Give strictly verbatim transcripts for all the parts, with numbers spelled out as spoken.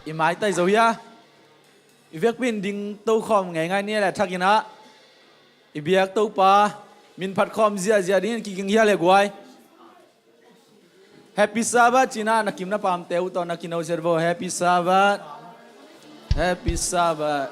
I maitai zo hia? I vekpi in ding tokhawm ngeingai ni le thakin ah i biak Topa min phat khawm ziahziah dingin kiging hia le guai? Happy Sabbath cih na, na kim na pamte uh tawh na kino ziat vo. Happy Sabbath. Happy Sabbath.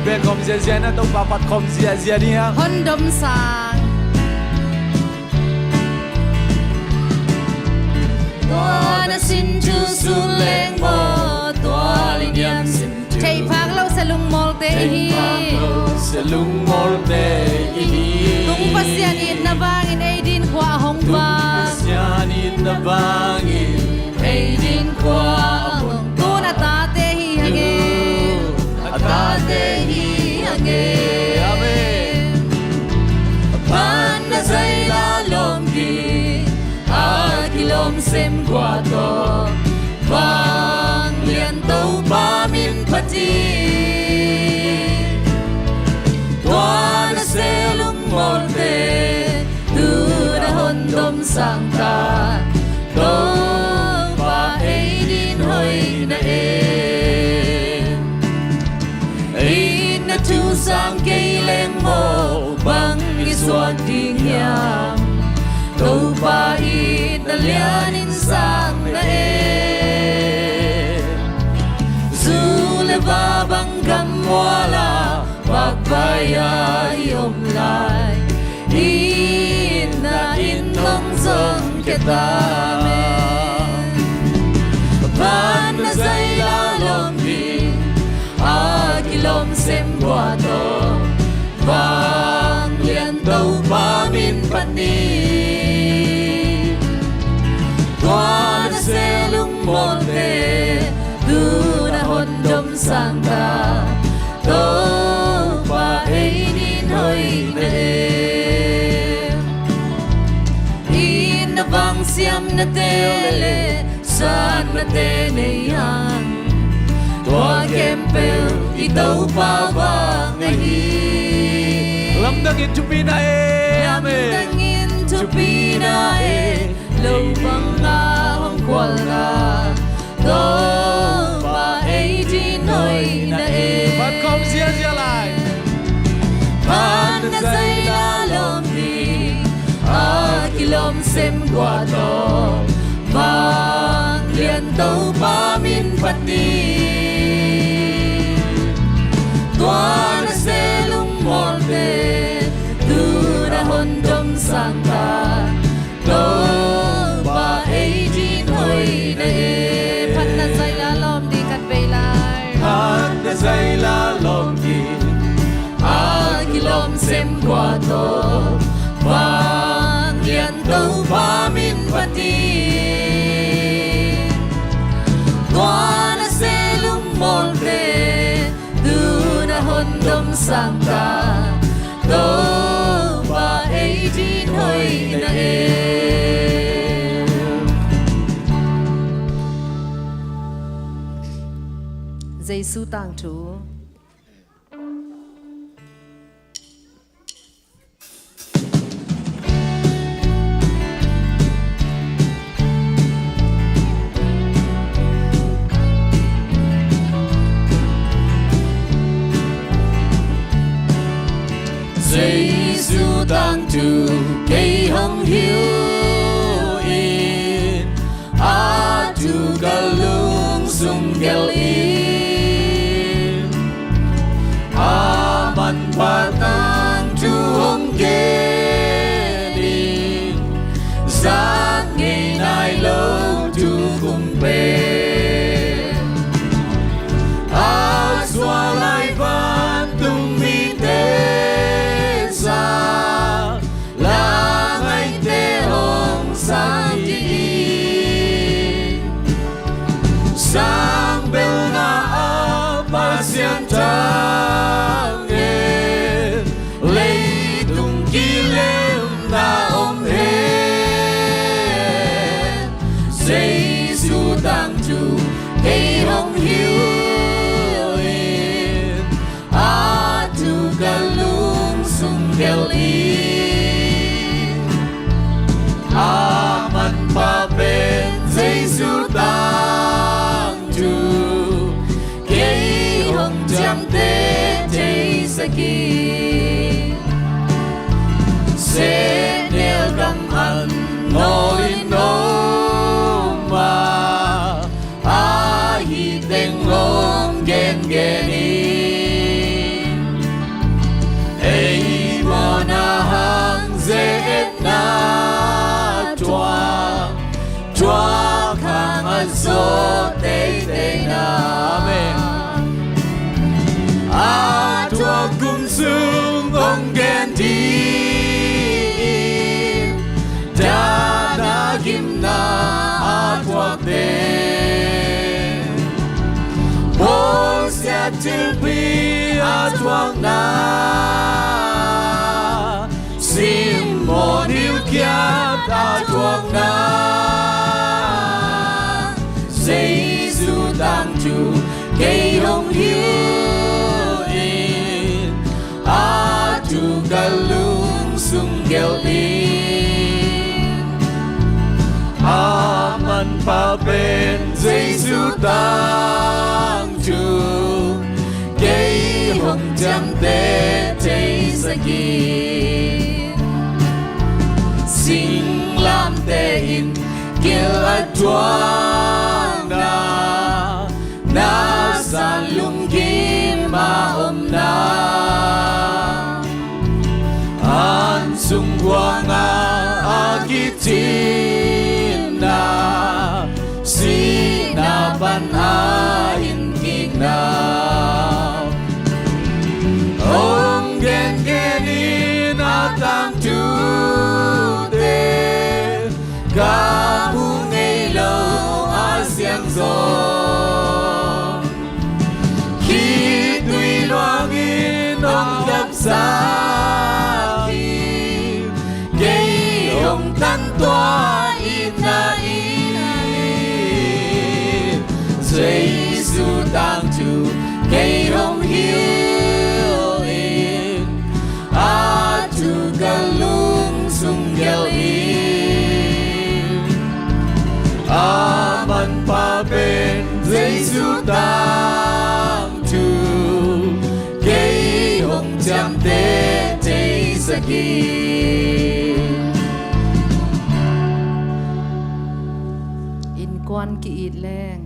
Bek khawm ziahziah na, Topa phat khawm ziahziah ding a. Hondom sang. Tua na sin thu sun leng maw, tua liniam sin thu. Thei phak lo sia lungmawlte i hi. Thei phak lo sia lungmawlte i hi. Tung Pasian itna vangin ei din khua a hong vak. Tung Pasian itna vangin ei din khua a hong vak. Tun a tate hi hang e. Tun a tate hi hang e. Amen. Phat na zaila lawm ding a kilawm sem gua tawh, vanglian Topa min phat in. Tua na sia lungmawlte tu na hondom sang ta. Topa ei din hoih na e. Ei na thu sang kei leng maw, bang i zuak ding hiam? Topa itna lianin sang na e. Zu le va bang gam mual ah, vakvai a i om lai, itna in hong zong khia ta hen. Phat na zaila lawm ding a kilawm sem gua tawh, vanglian Topa min phat ni. Tua na sia lungmawlte tu na hondom sang ta. Topa ei din hoih na e. Itna vang siamnate le satnate nei hang, tua khempeuh i Topa vang ahi. Lamdangin thupi na e. Amen. Lamdangin thupi na e. Lo bang a hong khualna, Topa ei din hoih na e. Phat khawm ziahziah lai. Phat na zaila lawm ding a kilawm sem gua tawh, vanglian Topa min phat ni. Tua na sia lungmawlte tu na hondom sang ta. Topa ei din hoih na e. Phat na zaila lawm ding khat vei lai. Phat na zaila lawm ding a kilawm sem gua tawh, vanglian Topa min phat ni. Tua na sia lungmawlte tu na hondom sang ta. Topa ei din hoih na e. Jesu tangthu. Jesu tangthu kei hong hilh in, a thu ka lungsung gelh in, a manpha tangthu hong gen in, zak ngei nai lo tu kum pen. A suah lai vantung mite zak, langaite hong sang ding hi. Sang bel na a Pasian tangin, leitung kilemna om hen. Jesu tangthu kei hong hilh Sehnel kam an nawlin om a, ahi teng hong gengen in. Ei mawhna hang ze-etna thuak, thuak hang a zaw teitei na. Amen. A thuak kum sung hong gen ding, dahna gimna a thuakte, bawlsiat thilpi a thuakna, simmawh nilkhiat a thuakna, Jesu tangthu kei hong hilh in, a thu ka lungsung gelh in. A manpha pen Jesu tangthu kei hong ciamteh theisak in. Singlamteh in gil a thuakna, na san lunggim a omna, an sung guang a a kicinna, sihna pan a in kikna. Hong gengen in a tangthute, ka mu ngei lo a siangsawn, khitui luangin hong dapsak hi. Kei hong tantuah in na in, Jesu tangthu kei hong hilh in, a thu ka lungsung gelh in. A manpha pen Jesu tangthu kei hong ciamteh theisak in. Innkuan ki-it leng.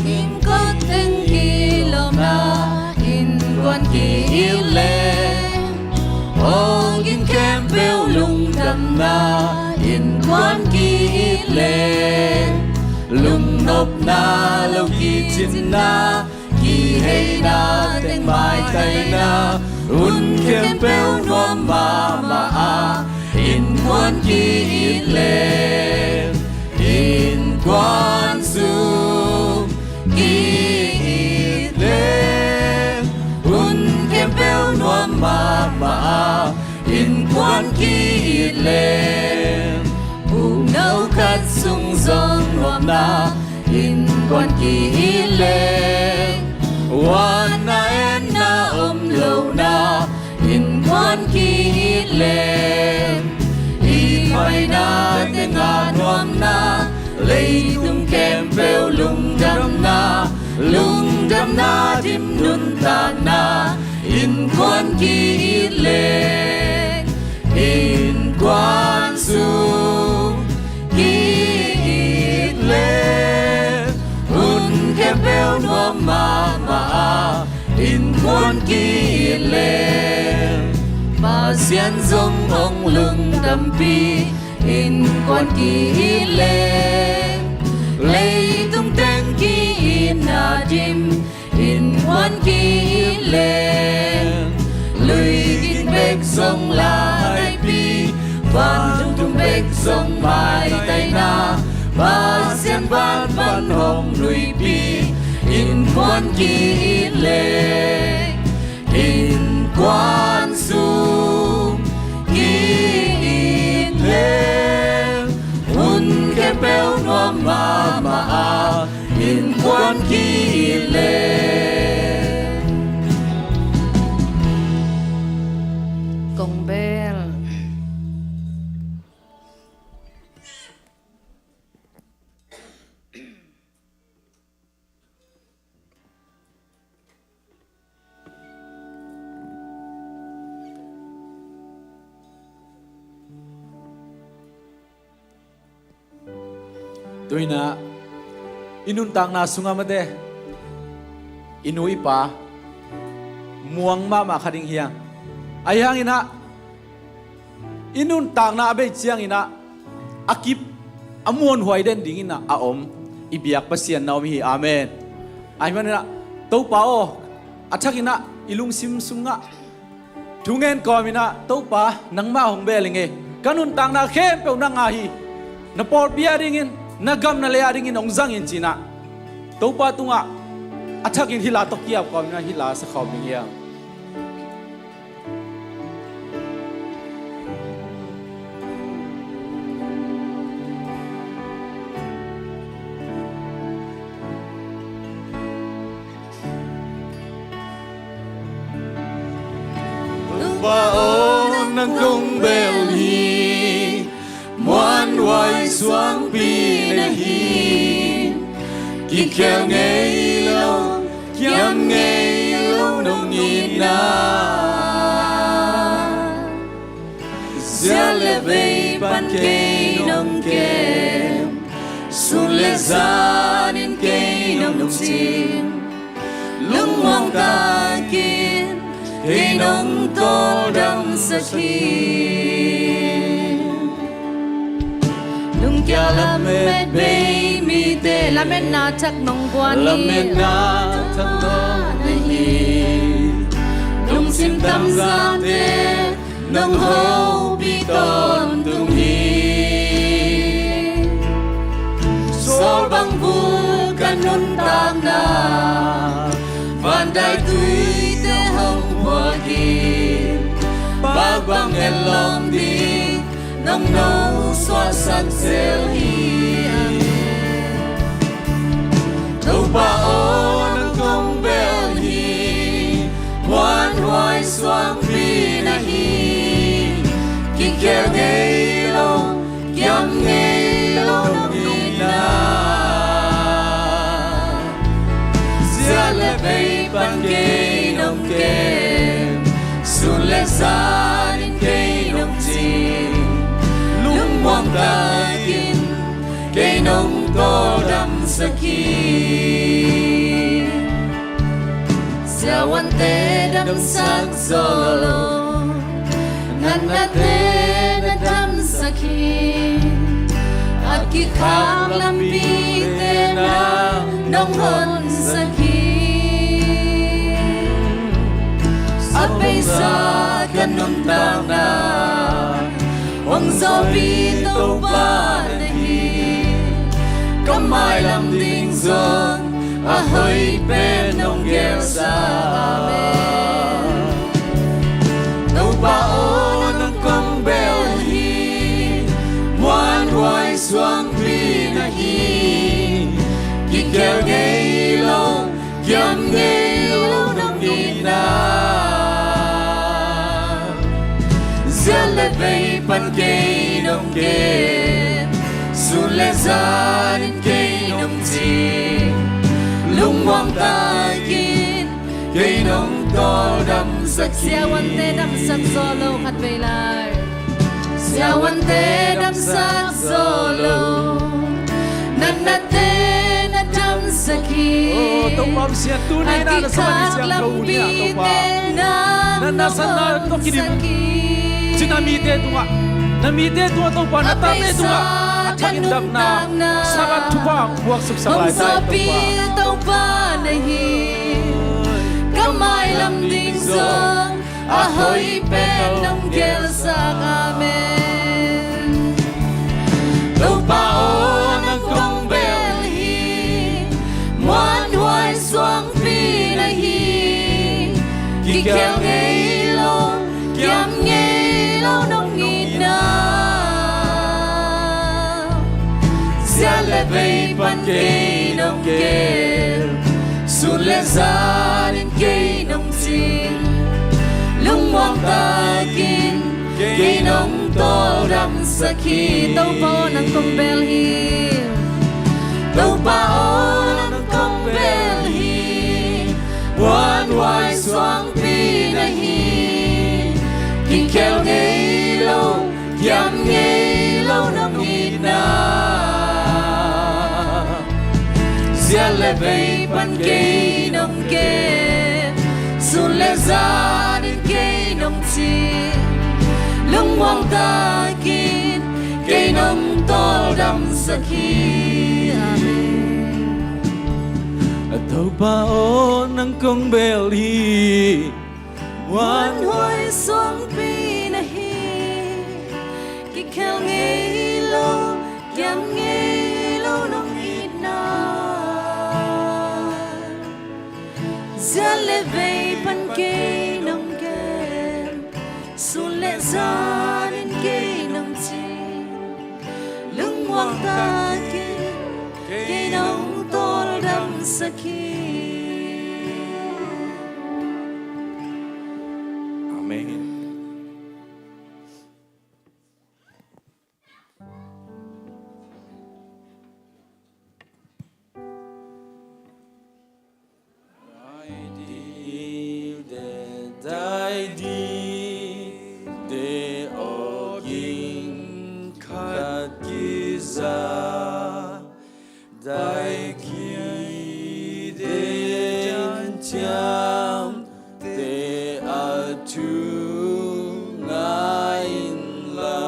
Innkuan teng kilawmna, innkuan ki-it leng, awging khempeuh lungdamna, innkuan ki-it leng, lungnopna lo kicinna, kiheina teng maitaina, hun khempeuh nuam mahmah a, innkuan ki-it leng, innkuan sung ki-it leng, hun khempeuh nuam mahmah a, innkuan ki-it leng, ukno khat sung zong nuamna, innkuan ki-it leng, wanna enna om lohna, innkuan ki-it leng, i paina tengah nuamna, leitung khempeuh lungdamna, lungdamna dim nuntakna, innkuan ki-it leng, innkuan sung ki-it leng, hun khempeuh nuam mahmah a, innkuan ki-it leng, Pasian zong hong lungdampih, innkuan ki-it leng, leitung teng ki-itna dim, innkuan ki-it leng, lui ging bek zong lainaipih, vantung bek zong maitaina, Pasian vanvan hong nuipih, innkuan ki-it leng, innkuan sung ki-it leng, hun khempeuh nuam mah Kong bel. Tuinah i nuntakna sungah mate, i nu i pa muang mahmah kha ding hiang. Ahi hanginah i nuntakna a bei cianginah a kip a muanhuai den dinginah a om i biak Pasian na om hi. Amen. Ahi maninah Topa aw, a thakinah i lungsim sungah thungen kawminah Topa nangmah hong bel ing e, ka nuntakna khempeuh nang a hi, na pawlpi a dingin, na gam na lei a dingin hong zangin cinah Topa tungah a thakin hih la tawh kiap kawminah hih la sa khawm ding hiam? Topa aw, nang kong bel hi, muanhuai suangpi na hi, kikhel ngei lo, kiam ngei lo nong itna. Ziat le vei pan kei nong kem, sun le zanin kei nong cing, lungmuang takin kei nong tawldamsak hi. Lungkia lamet bei mite, lametna thak nong guan hi. Lametna thak nong guan hi. Lungsim tamzate nong hopih tawntung hi. Saul bang vul ka nuntakna, vandaituite hong puakin, pakbang etlawm ding nong nosuahsak zel hi. Topa aw, nang kong bel hi, muanhuai suangpi na hi, kikhel ngei lo, kiam ngei lo nong itna. Ziat le vei pan kei nong kem, sun le zanin kei nong cing, lungmuang takin kei nong tawldamsak hi. Siavuante damsak zaw lo, natnate na damsak hi. A kikhak lampite nang nong honsak hi. A beisa ka nuntakna hong zawhpih Topa na hi. Ka mailam ding zong a hoih pen nong gelsa. Amen. Topa aw, nang kong bel hi, muanhuai suangpi na hi, kikhel ngei lo, kiam ngei lo nong itna. Ziat le vei pan kei nong kem, sun le zanin kei nong cing, lungmuang takin kei nong tawldamsak hi. Siavuante damsak zaw lo khat vei lai. Siavuante damsak zaw lo, natnate na damsak hi. Oh, Topa Pasian, tuni a na kikhak lampite nang nong honsak hi. Na nasepna tawh kidim cih na mite tungah, na mite tungah Topa, na tate tungah a thakin damna, sabat thupha puaksuk sak lai ta Topa. Topa na hi, ka mailam ding zong a hoih pen nong gelsak. Amen. Topa aw, nang kong bel hi, muanhuai suangpi na hi, kikhel ngei lo, kiam ngei lo nong itna. Ziat le vei pan kei nong kem, Zanin kei nong cing, lungmuang takin kei nong tawldamsak hi. Topa aw, nang kong bel hi. Topa aw, nang kong bel hi. Muanhuai suangpi na hi. Kikhel ngei lo, kiam ngei lo nong itna. Ziat le vei pan kei nong kem, sun le zanin kei nong cing, lungmuang takin kei nong tawldamsak hi. Amen. A Topa aw, nang kong bel hi. Muanhuai suangpi na hi. Kikhel ngei lo, kiam ngei lo nong itna. Ziat le vei pan kei nong kem, sun le zanin kei nong cing, lungmuang takin kei nong tawldamsak hi. Amen. Dai ding, dai ding, de awging khat kiza, dai ki de ciamte a thu ngai inla,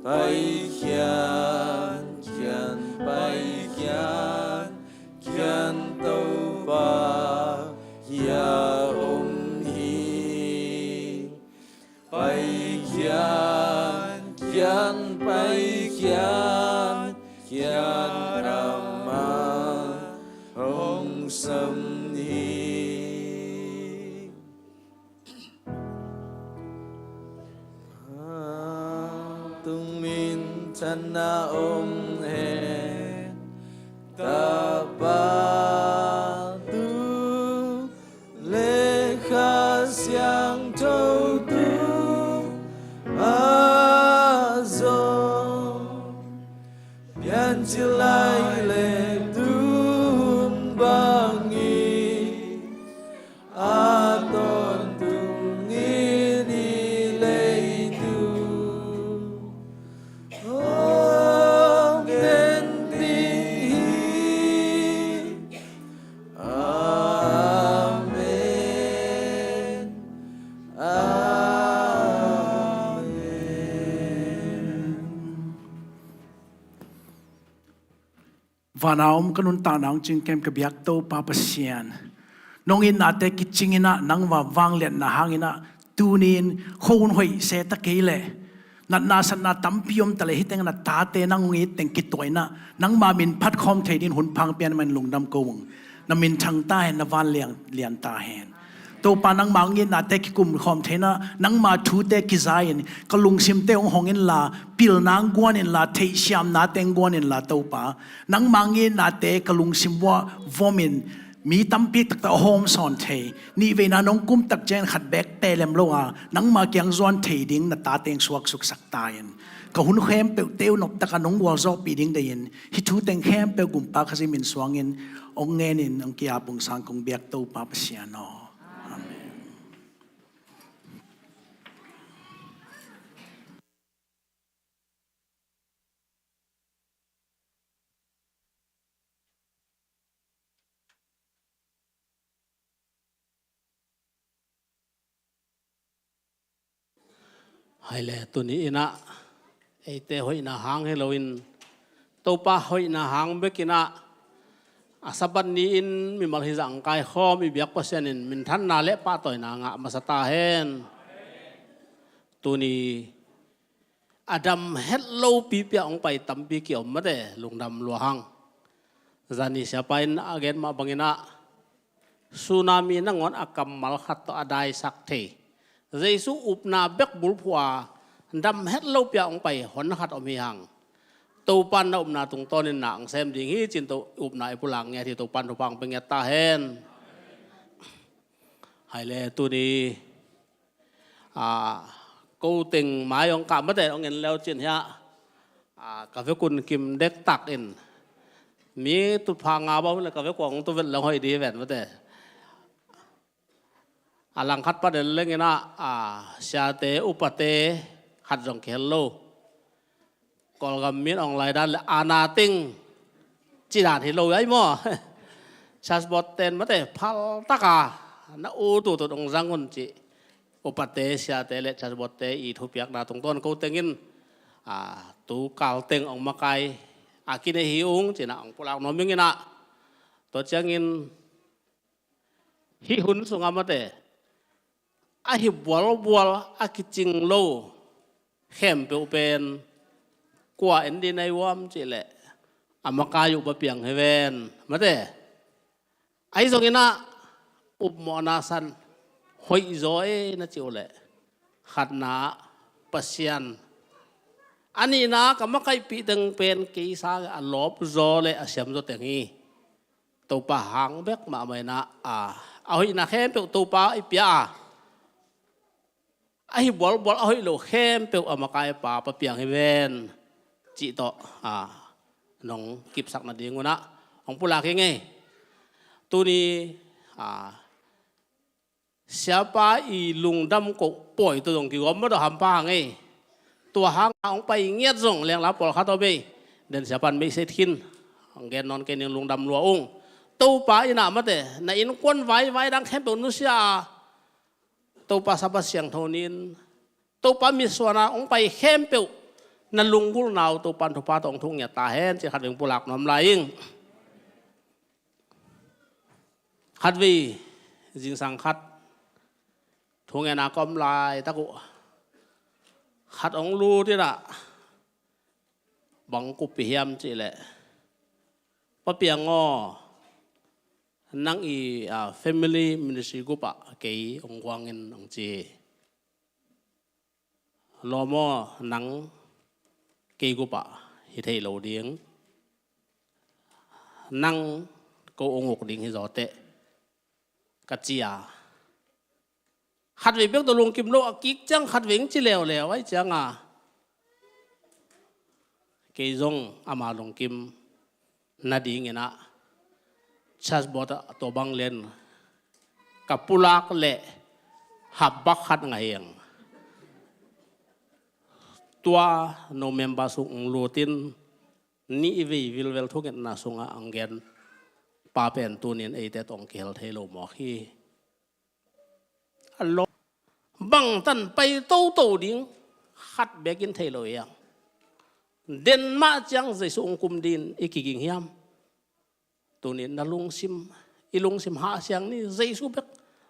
Paikhiat, khiat, Paikhiat, khiat Topa hia om hi. Paikhiat, khiat, Paikhiat, khiat amah hong sam hi. Tung minthanna om hen, Tapa tung le Kha Siangtho tung a zong, piancil lai le tung bangin a tawntung in i leitung hong en ding hi. Amen. Amen. Vana om ka nuntakna hong cingkem ka biak Topa Pasian, nong itnate kicing in ah, nangma vangliatna hangin ah, tuni-in khuahun hoih se ta kei leh, natna satna tampi om ta leh, hih teng na tate nang hong it teng kituah in ah, nangma min phat khawm thei dingin hun phang pia in, mah in lungdam ko ung. Na min thang ta hen, na van lian, lian ta hen. Topa, nangma hong itnate kikum khawm thei in ah, nangma thute kiza in ka lungsimte hong hong inla, pilna hong guan inla, theihsiamnate hong guan inla Topa, nangma hong itnate ka lungsim uah vom in, mi tampi taktak a hawm sawn thei, nihveina nong kum tak ciangin khat beek tehlem lo a, nangma kiang zuan thei ding na tate hong suaksuksak ta in. Ka hun khempeuhte uh noptak a nong gualzawhpih ding deihin, hih thu teng khempeuh Gumpa Kha Siangtho min suangin hong ngen in, hong ki-ap ung sang kong biak Topa Pasian aw. Amen. Hai le, tuni in ah eite hoihna hang hi loin, Topa hoihna hang bek in ah, a Sabbath ni-in mimal hi zah hong kaikhawm i biak Pasian in minthanna le pahtawina ngah masa ta hen. Tuni a dam het lo pipi a hong pai tampi ki-om mate, lungdam lua hang. Zani siapa in a gen mah bangin ah, tsunami nangawn a kammal khat tawh a daisak thei, Jesu upna bek bulphuh a dam het lopi a hong pai hon khat om hi hang. Topan na upna tungtawnin na ang sem ding hi cin, to upna i pulak ngiat hi. Topan thupha ang pia ngiat ta hen. Hai le tuni, a, ko teng mai ong kah mate ong en leu cin hiah, a, ka vekun kim dektak in mi tutpha nga bau le ka vekun ong tu vet leng hoih di ven mate. A langkhat pan en leng inah, a, siate upate khat zong kihel lo. Kawlgam min ong laidan le ana teng cidan hi lo ai maw? Church board ten mate phaltaka na ututut ong zang un ci. Upate siate le church board te i thupiakna tungtawn ko tengin, a, tu kal teng ong makai a kinei hi ung cinah ong pulak nuam ing inah. Tua ciangin hih hun sungah mate a hi bualbual a kicing lo khempeuh pen kua en dih na i uam cihleh a makai uh pa piang hi ven mate. Ahi zonginah upmawhna san hoih zaw e na cih uhleh khatna Pasian, a nihna ka makaihpih teng pen kei sang a lawp zaw le a siam zaw teng hi. Topa hang bek mahmah inah, a, a hoihna khempeuh Topa i pia a, a hi bualbual a hoih lo khempeuh a makaipa pa piang hi ven cih tawh, a, nong kipsak nadingunah hong pulak hi ngei. Tuni, a, siapa i lungdam koh pawi tawh zong kigawm mah tawh hampha hang ei. Tua hanga hong pai ngiat zong lengla pawlkhat om ei. Den siapan meihset khin hong gen nawn kei ning, lungdam lua ung. Topa inah mate na innkuan vaivai dang khempeuh nusia a, Topa Sapa siangtho nin Topa mitsuana hong pai khempeuh na lunggulhna uh Topan thupha tawh hong thuk ngiat ta hen ci khatvei hong pulak nuam lai ing. Khatvei zingsang khat thungetna ka om laitak uh khat hong lut inah bang kup pi hiam cihleh, Pa Piang aw, nang i, a, family ministry group ah kei hong kuangin hong ci. Lawm aw, nang kei group ah hi thei lo ding, nang ko hong uk ding hi zaw teh ka ci a. Khatvei bek tawh lungkim lo a kik ciang khatvei hong ci leuleu ai cianga kei zong ama lungkim nadinginah church board ah tua bang len ka pulak leh hapbak khat ngah hiang. Tua no member sung hong lutin nih vei vilvel thungetna sungah hong gen pa pen tunin eite tawh hong kihel thei lo mawk hi. A lo bangtan pai toto ding khat bekin thei lo hiam? Den mah ciang Jesu hong kum din i kiging hiam? Tunin na lungsim, i lungsim hahsiang ni, Jesu bek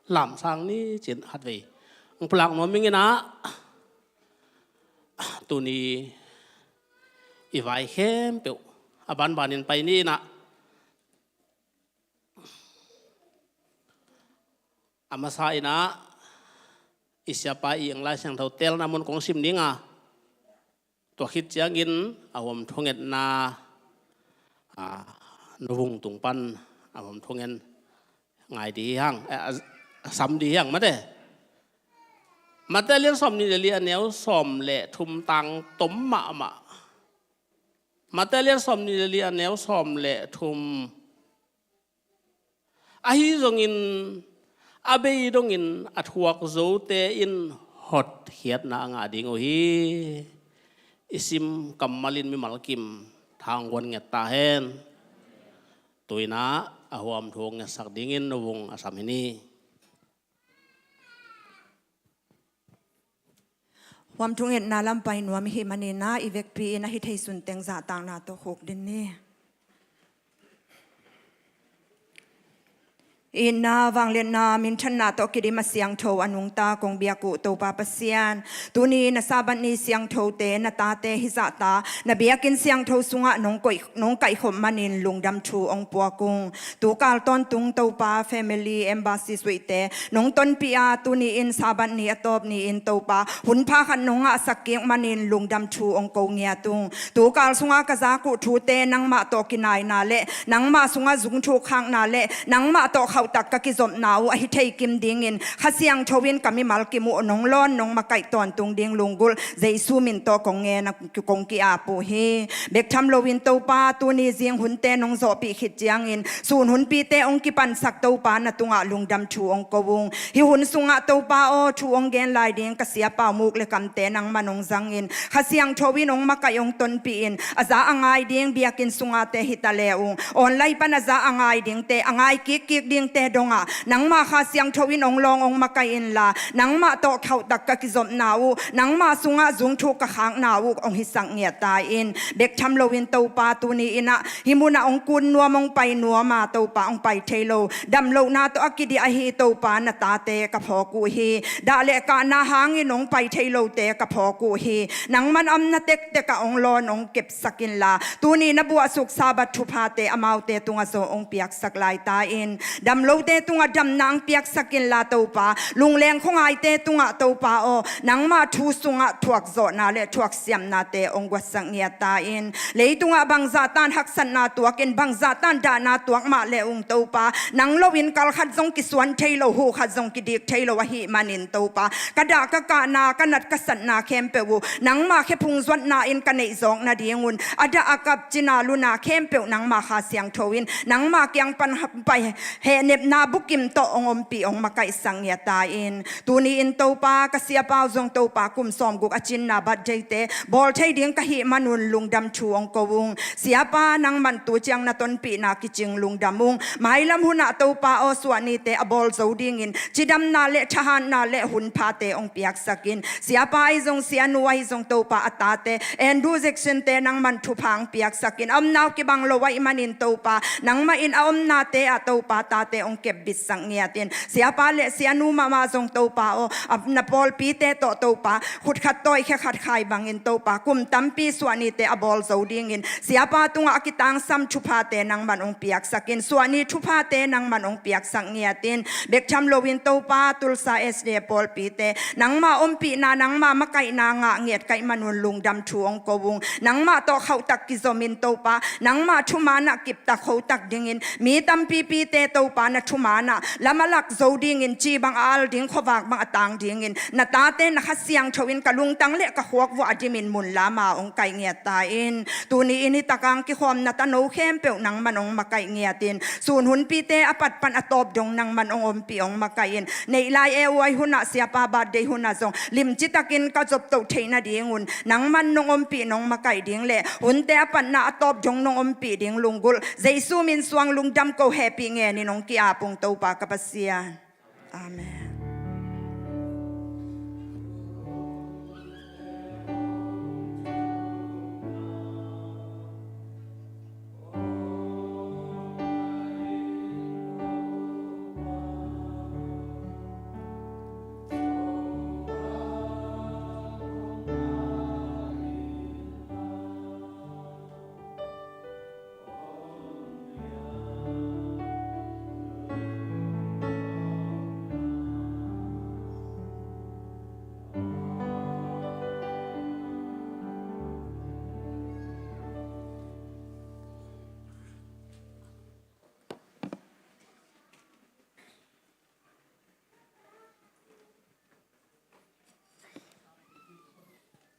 lamsang ni cin khatvei hong pulak nuam ing inah. Tuni i vai khempeuh a banbanin pai ni inah. A masa inah i siapa i eng Lai Siangtho telna mun kong sim dinga, tua khit ciangin a huam thungetna, a, nuvung tung pan a huam thungen ngai di hi hang, eh, a, a sam di hi hang mate. Mate lian sawm nih le li a neu sawm le thum tang tom mahmah. Mate lian sawm nih le li a neu sawm le thum. Ahi zongin a bei dongin a thuak zote in hotkhiatna a ngah ding uh hi. I sim kammalin mimal kim thangguan nget ta hen. Tuinah a huam thu ngetsak dingin nuvung a sam hi ni. Huam thungetna lam pai nuam i hih maninah i vekpi in a hi thei sun teng zahtakna tawh khuk din ni. Itna, vangliatna, minthanna tawh kidim a siangtho a nungta kong biak uh Topa Pasian, tuni na Sabbath ni siangthote, na tate hizahta na biakinn siangtho sungah nong koih, nong kaihkhop manin lungdam thu hong puak ung. Tukal tawntung Topa, family embassy suihte nong tonpih a, tuni in Sabbath ni a tawp ni-in Topa, hunpha khat nong ngahsak kik manin lungdam thu hong ko ngiat ung. Tukal sunga ka zak uh thute nangmah tawh kinaina le nangmah sunga zungthuk khakna le nangmah tawh khauhtak ka kizopna uh ahi thei kim dingin Kha Siangtho in ka mimal kim uh nong lawn nong makaih tawntung ding lunggulh Jesu min tawh kong ngen a kong ki-ap uh hi. Bek tham loin Topa, tuni zing hunte nong zawhpih khit ciangin sun hunpite hong kipansak Topa, na tungah lungdam thu hong ko ung. Hih hun sungah Topa aw, thu hong gen lai ding ka siapa Muk le Kamte nangman hong zangin, Kha Siangtho in hong makaih hong tonpih in, a za a ngai ding biakinn sungate hi ta le ung, online pan a za a ngai dingte, a ngai kikkik dingte dongah nangmah Kha Siangtho in hong lawng hong makaih inla, nangmah tawh khauhtak ka kizopna uh, nangmah sungah zungthuk ka khakna uh hong hisak ngiat ta in. Bek tham loin Topa, tuni in ah hih munah hong kun nuam, hong pai nuam a Topa, hong pai thei lo, damlohna tawh a kidih ahi Topa, na tate ka phawk uh hi. Dah le kahna hangin hong pai thei lote ka phawk uh hi. Nangman a omna tektek ah hong lawn hong kepsak inla, tuni na buahsuk Sabbath thuphate amaute tungah zawh hong piaksak lai ta in. Damlote tungah damna hong piaksak inla Topa, lungleng khuangaite tungah Topa aw, nangmah thu sungah thuakzawhna le thuaksiamnate hong guatsak ngiat ta in. Leitungah bangzah tan haksatna tuakin, bangzah tan dahna tuak mah le ung Topa, nang loin kal khat zong kisuan thei lo, hu khat zong kidik thei lo ahih manin Topa, ka dah ka kahna, ka nat ka satna khempeuh uh nangmah khephung zuatna in ka neih zawk nadingun, a dah a kap, cina luna khempeuh nangmah Kha Siangtho in nangmah kiang pan pai, hehnepna bukim tawh hong ompih, hong makaihsak ngiat ta in. Tuni in Topa, ka siapa uh zong Topa, kum sawmguk a cinna birthday-te bawl thei ding ka hih manun lungdam thu hong ko ung. Siapa, nangman tu ciang na tonpihna kicing lungdam ung. Mailam hunah Topa aw, suahnite a bawl zo dingin cidamna le thahatna le hunphate hong piaksak in. Siapa ahi zong, sianu ahi zong Topa, a tate Andrew Jackson-te nangman thupha hong piaksak in. A omna uh kibang lo ahih manin Topa, nangmah in a omnate ah Topa, tate hong kepbitsak ngiat in. Siapa le sianu mahmah zong Topa aw, a, na pawlpite tawh Topa, khut khat tawi khe khat khai bangin Topa, kum tampi suahnite a bawl zo dingin siapa tungah a kitangsam thuphate nangman hong piaksak in. Suahni thuphate nangman hong piaksak ngiat in. Bek tham loin Topa, Tulsa S D A pawlpite nangmah ompihna, nangmah makaihna ngah ngiat ka hih manun lungdam thu hong ko ung. Nangmah tawh khauhtak kizom in Topa, nangmah thuman ah kiptak khotak dingin, mi tampipite Topa, na thuman ah lam a lak zo dingin, ci bang a al ding, khuavak bang a tang dingin, na tate na Kha Siangtho in ka lungtang le ka khuak vuah a dimin mun lam ah hong kaih ngiat ta in. Tuni in hih tak a hong kikhawmna tano khempeuh nangman hong makaih ngiat in. Sun hunpite a pat pan a tawp dong nangman hong ompih, hong makaih in. Neih lai e uh ahi hunah, siapa birthday hunah zong limci takin ka zoptoh theih nadingun nangman nong ompih, nong makaih ding le hunte a patna a tawp dong nong ompih ding lunggulh Jesu min suang lungdam ko, hehpih ngenin hong ki-ap ung Topa ka Pasian. Amen.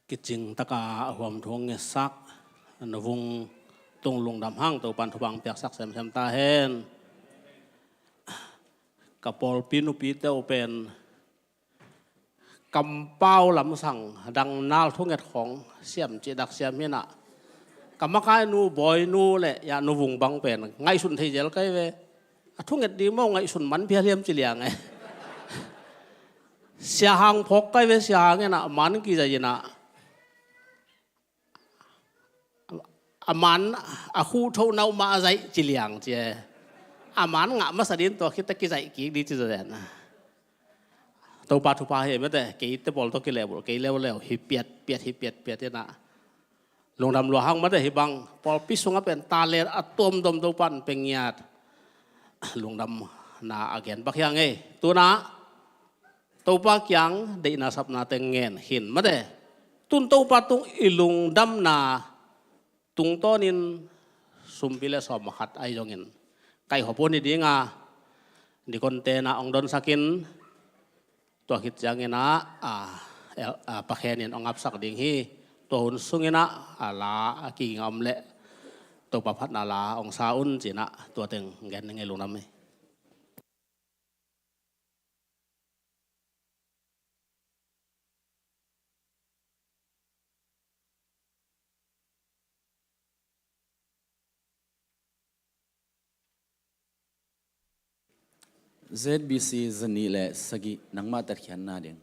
Kicing taka a huam thu hong ngetsak, nuvung tung lungdam hang Topan thupha hong piaksak semsem ta hen. Ka pawlpi nupite uh pen kampau lamsang, dangnal thunget khawng siam cih dak siam hinah, ka makainu, bawinu le ya nuvung bang pen ngaihsun thei zel kai ve. A thunget ding maw, ngaihsun man phial hiam ci liang e. Siahang phawk kai ve, siahang inah man kizai inah, a man a khuh thoh nau mah a zaih ci liang ci e. a man ngah masa ding, tua khit teh kizaih kik ding ci zaw den. Topa thupha hi mate, keite pawl tawh kilehbulh kei leuleu hi piatpiat, hi piatpiat hi na. Lungdam lua hang mate, hih bang pawlpi sungah pen talent a tuamtuam Topa in pe ngiat. Lungdamna a gen bak hi hang ei. Tu-in ah Topa kiang deihna sapna teng ngen hi-in mate, tu-in Topa tung i lungdamna tungtawnin sumpi le sawm khat ahi zongin kaihhawp hun hi ding a, dikonte na hong donsak in, tua khit ciangin ah, a, el-, a, Pa Khen in hong apsak ding hi. Tua hun sungin ah, a la a kiging a om leh Topa phatna la hong sa un ci-in ah, tua teng gen ning ei, lungdam hi. Z B C za nih le sagih, nangmah tatkhiatna ding.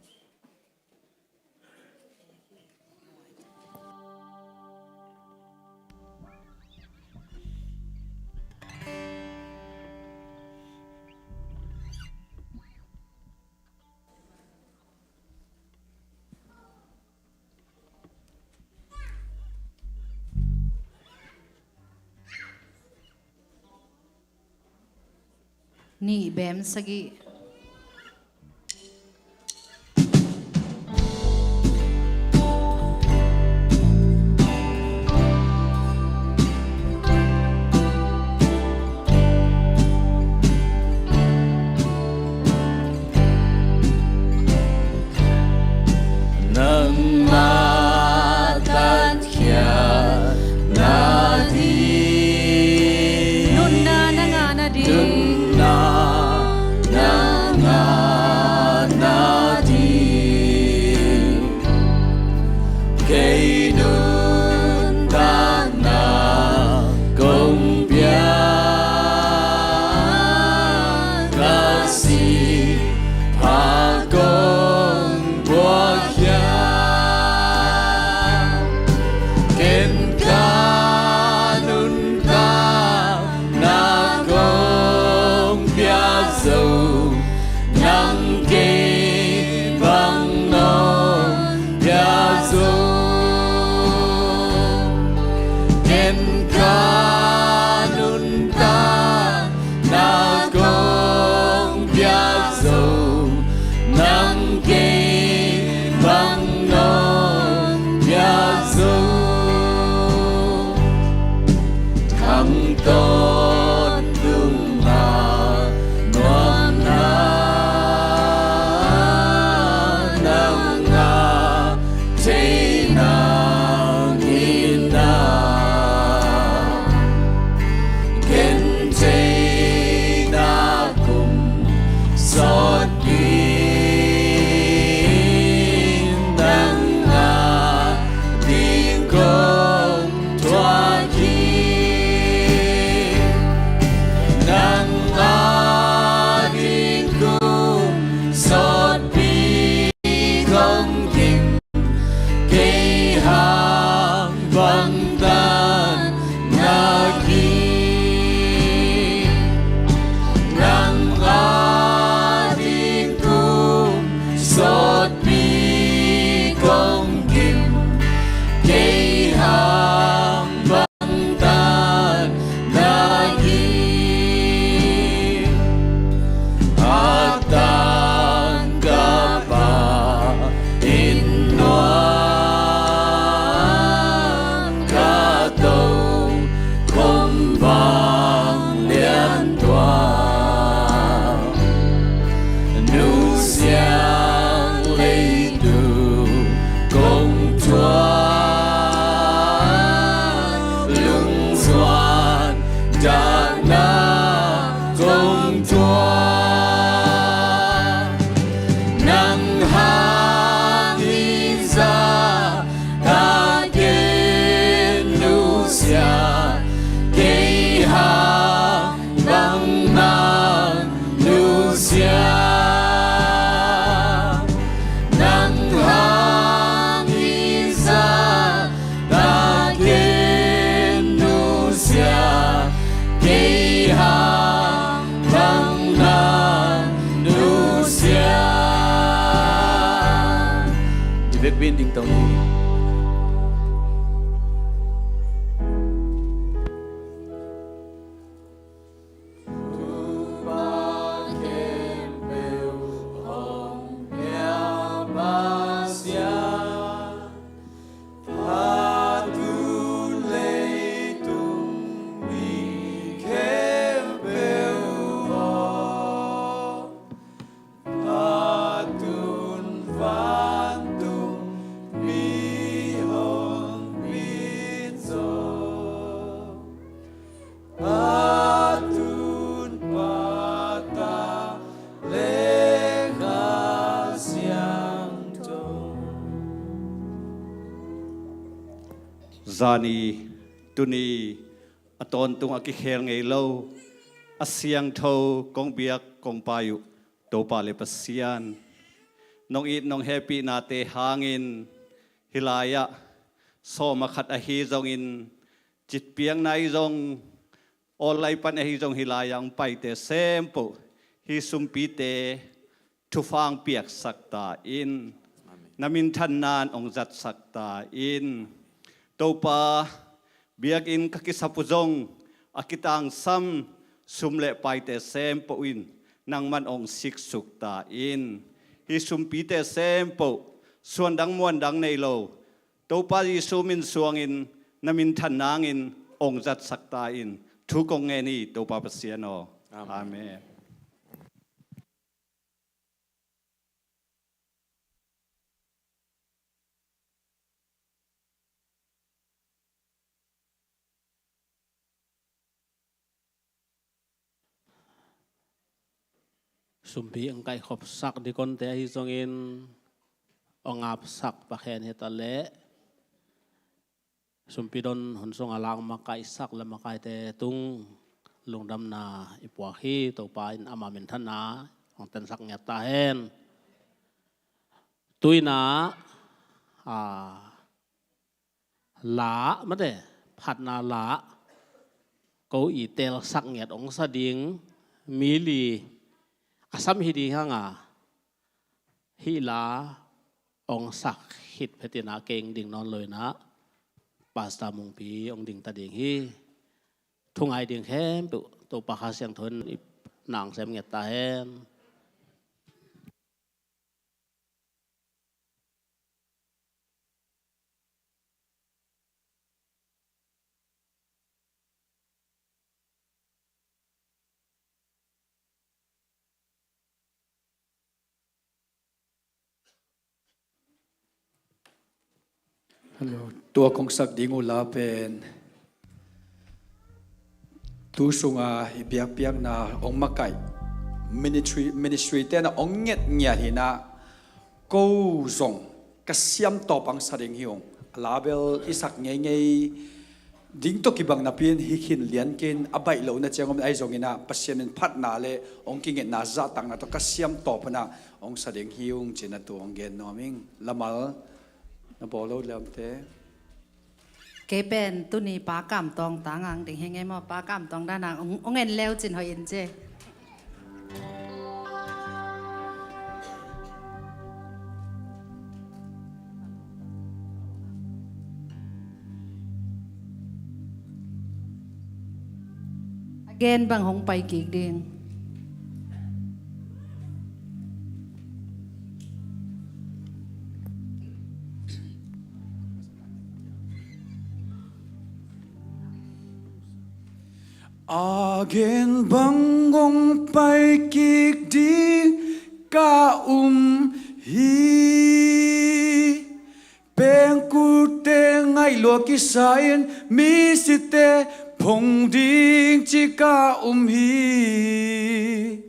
Nih bem sagih. Nangmah tatkhiatna ding. Nunna na ngah nading. Nunna na ngah nading. Kei nuntakna kong pia, ka sih pha kong puakkhia. Ken ka nuntakna kong pia zo, nang kei bang nong pia zo. Ken ka nuntakna kong pia zo, nang kei bang nong pia zo. Kham tawntung a nuamna nang ngah thei nading a, gentheihna kum sawt ding nang ngah ding ding to ni. Zani, tuni a tawntung a kikhel ngei lo, a siangtho kong biak kong pai uh Topa le Pasian, nong it nong hehpihnate hangin hih lai-ah sawm a khat ahi zongin, citpiakna ahi zong, online pan ahi zong, hih lai-ah hong paite sempoh hih sumpite thupha hong piaksak ta in. Amen. Na minthanna in hong zatsak ta in. Topa, biakinn ka kisap uh zong a kitangsam sum le paite sempoh in nangman hong siksuk ta in. Hih sumpite sempoh suandang muandang nei lo, Topa Jesu min suangin na minthan nangin hong zatsak ta in. Thu kong ngen hi, Topa Pasian aw. Amen. Amen. Sumpi hong kaihkhopsak dikonte ahi zongin, hong apsak pakhen hi ta leh, sumpi don hun sungah la hong makaihsak le makaite tung lungdamna i puak hi. Topa in ama minthanna hong tensak ngiat ta hen. Tu-in ah, a, la, mate, phatna la ko i telsak ngiat hong sa ding mi li a sam hi ding hang a, hih la hong sak khit phet in ah keng ding nawn lo in ah, Pastor Mungpi hong ding ta ding hi. Thu ngai ding khempeuh Topa Kha Siangtho in i na hong sem ngiat ta hen. Hello. Tua kong sak ding uh la pen, tu sunga i biakpiakna hong makaih ministry, ministry te na hong nget ngiat hi in ah, ko zong ka siam tawp hong sa ding hi ung. A la bel i sak ngeingei ding tawh kibang napi in, hi khin lian kei in, a baih lohna ciang om ahi zongin ah, Pasian in phatna le hong kingetna zahtakna tawh ka siam tawp in ah hong sa ding hi ung ci-in ah tu hong gen nuam ing. Lamal na bawl lo le omte. Kei pen tuni Pa Kam Tawng tang hong ding hi ing maw, Pa Kam Tawng dan hong, hong en le uh cin hoih in ci. A gen bang hong pai kik ding. A gen bang hong pai kik ding ka um hi. Pengkulte ngaih lua kisa in, misite phong ding ci ka um hi.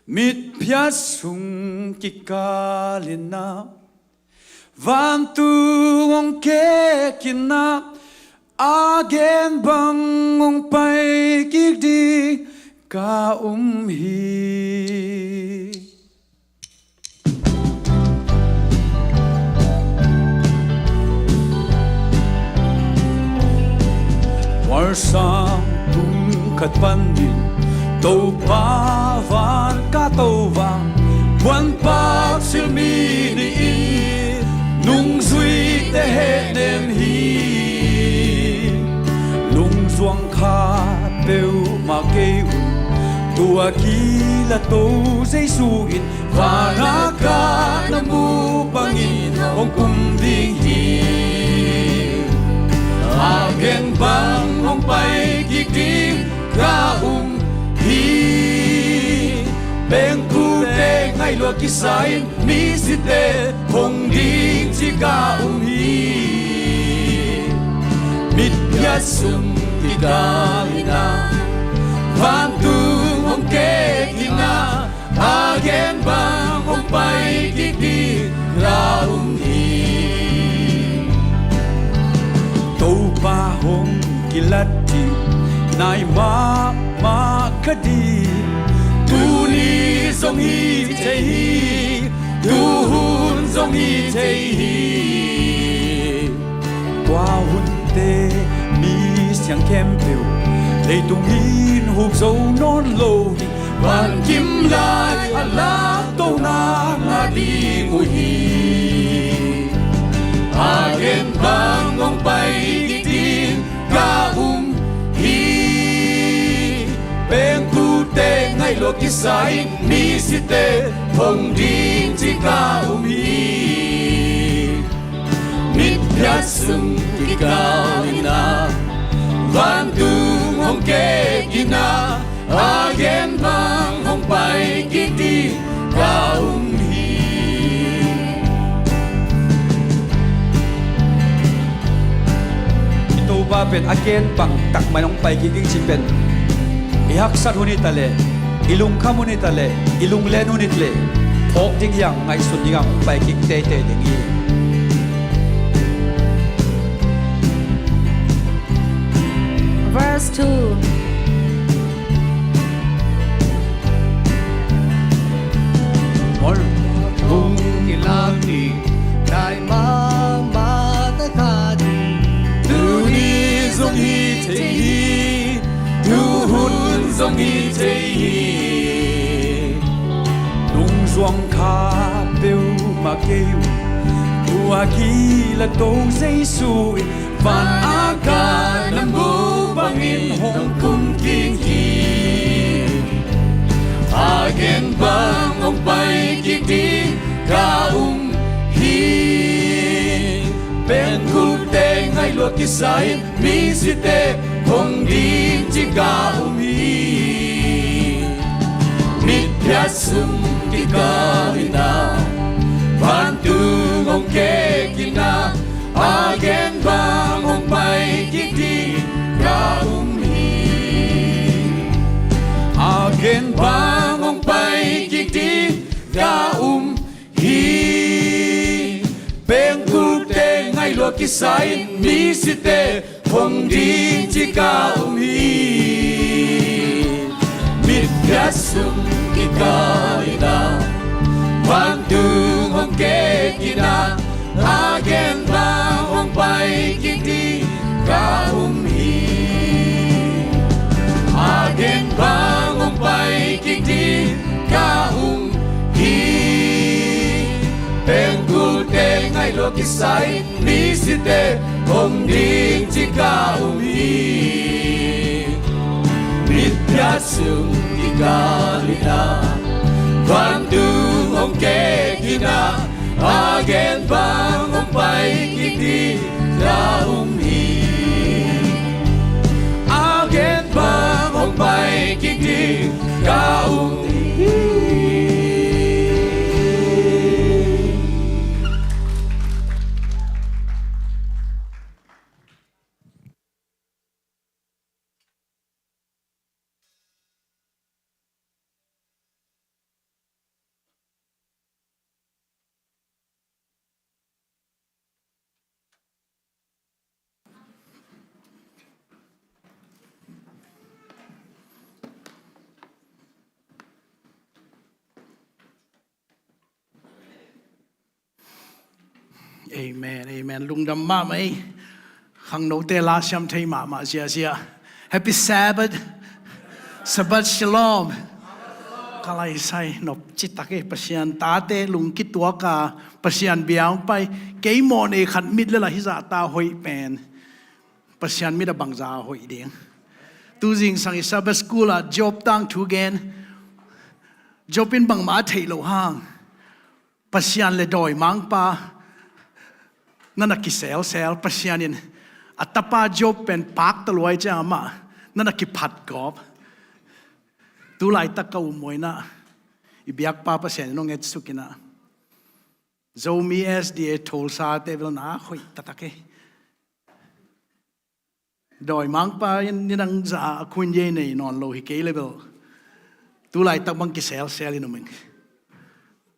Mitphiat sung kikal in ah, vantung hong khek in ah, a gen bang hong pai kik ding ka um hi. Mualsang tung khat panin Topa van ka to vang, puanpak silmi nih in, nungzui hehnem hi. Lungzuang kha peuhmah kei un, tua kilato Jesu in, vana ka na mu bangin hong kum ding hi. A gen bang hong pai kik ding ka um hi. Pengkulte ngaih lua kisa in, misite phong ding ci ka um hi. Mitphiat sung kikal in ah, vantung hong kek in ah, a gen bang hong pai kik ding ka um hi. Topa hong kilat ding nai mahmah ka ding, tuni zong hi thei hi, tuhun zong hi thei hi. Tua hunte mi siang khempeuh, leitung in hup zo nawn lo hi. Van kim lai a lak to na ngah ding uh hi. A gen bang hong pai kik ding ka um hi. Pengkulte ngaih lua kisa in, misite phong ding ci ka um hi. Mitphiat sung kikal in ah, vantung hong kek in ah, a gen bang hong pai kik ding ka um hi. I Topa pen a gen bang tak mah in hong pai kik ding ci pen, i haksat hun hi ta leh, i lungkham hun hi ta leh, i lunglen hun hi ta leh, phawk ding hi hang, ngaihsun ding hang, hong pai kik teitei ding hi. Verse two. Mol. Hong kilak ding nai mahmah ta ka ding, tuni zong hi thei hi, tuhun zong hi thei hi. Lungzuang kha peuhmah kei un, tua kilato Jesu in, van a ka na mu bangin hong kum kik hi. A gen bang hong pai kik ding ka um hi. Pengkulte ngaih lua kisa in, misite phong ding ci ka um hi. Mitphiat sung kikal in ah, vantung hong kek in ah, a gen bang hong pai kik ding ka um hi. A gen bang hong pai kik ding ka um hi. Pengkulte ngaih lua kisa in, misite phong ding ci ka um hi. Mitphiat sung kikal in ah, vantung hong kek in ah, a gen bang hong pai kik ding ka um hi. A gen bang hong pai kik ding ka um hi. Pengkulte ngaih lua kisa in, misite phong ding ci ka um hi. Mitphiat sung kikal in ah, vantung hong kek in ah, a gen bang hong pai kik ding ka um hi. A gen bang hong pai kik ding ka um hi. Amen, amen. Lungdam mahmah ei. Khangnote la siam thei mahmah ziazia. Happy Sabbath. Shabbat Shalom. Ka lai sai nop citak e, Pasian tate lungkituak a, Pasian biang pai. Kei mawh nei khat mit le la hizah ta hoih pen Pasian mit a bangza a hoih ding. Tuzing sang i Sabbath school ah Job tangthu gen. Job in bangmah a theih loh hang Pasian le dawimangpa na na kiselsel, Pasian in a tapa Job pen pakta luai ciang amah na na kiphat gawp. Tu laitak ka um muaina i biakpa Pasian in hong etsuk ina, Zomi S D A Tulsa te bel na hoih taktak e. Dawimangpa in nidang za a khuin yei nei nawn lo hi kei le bel tu laitak bang kiselsel in um ing.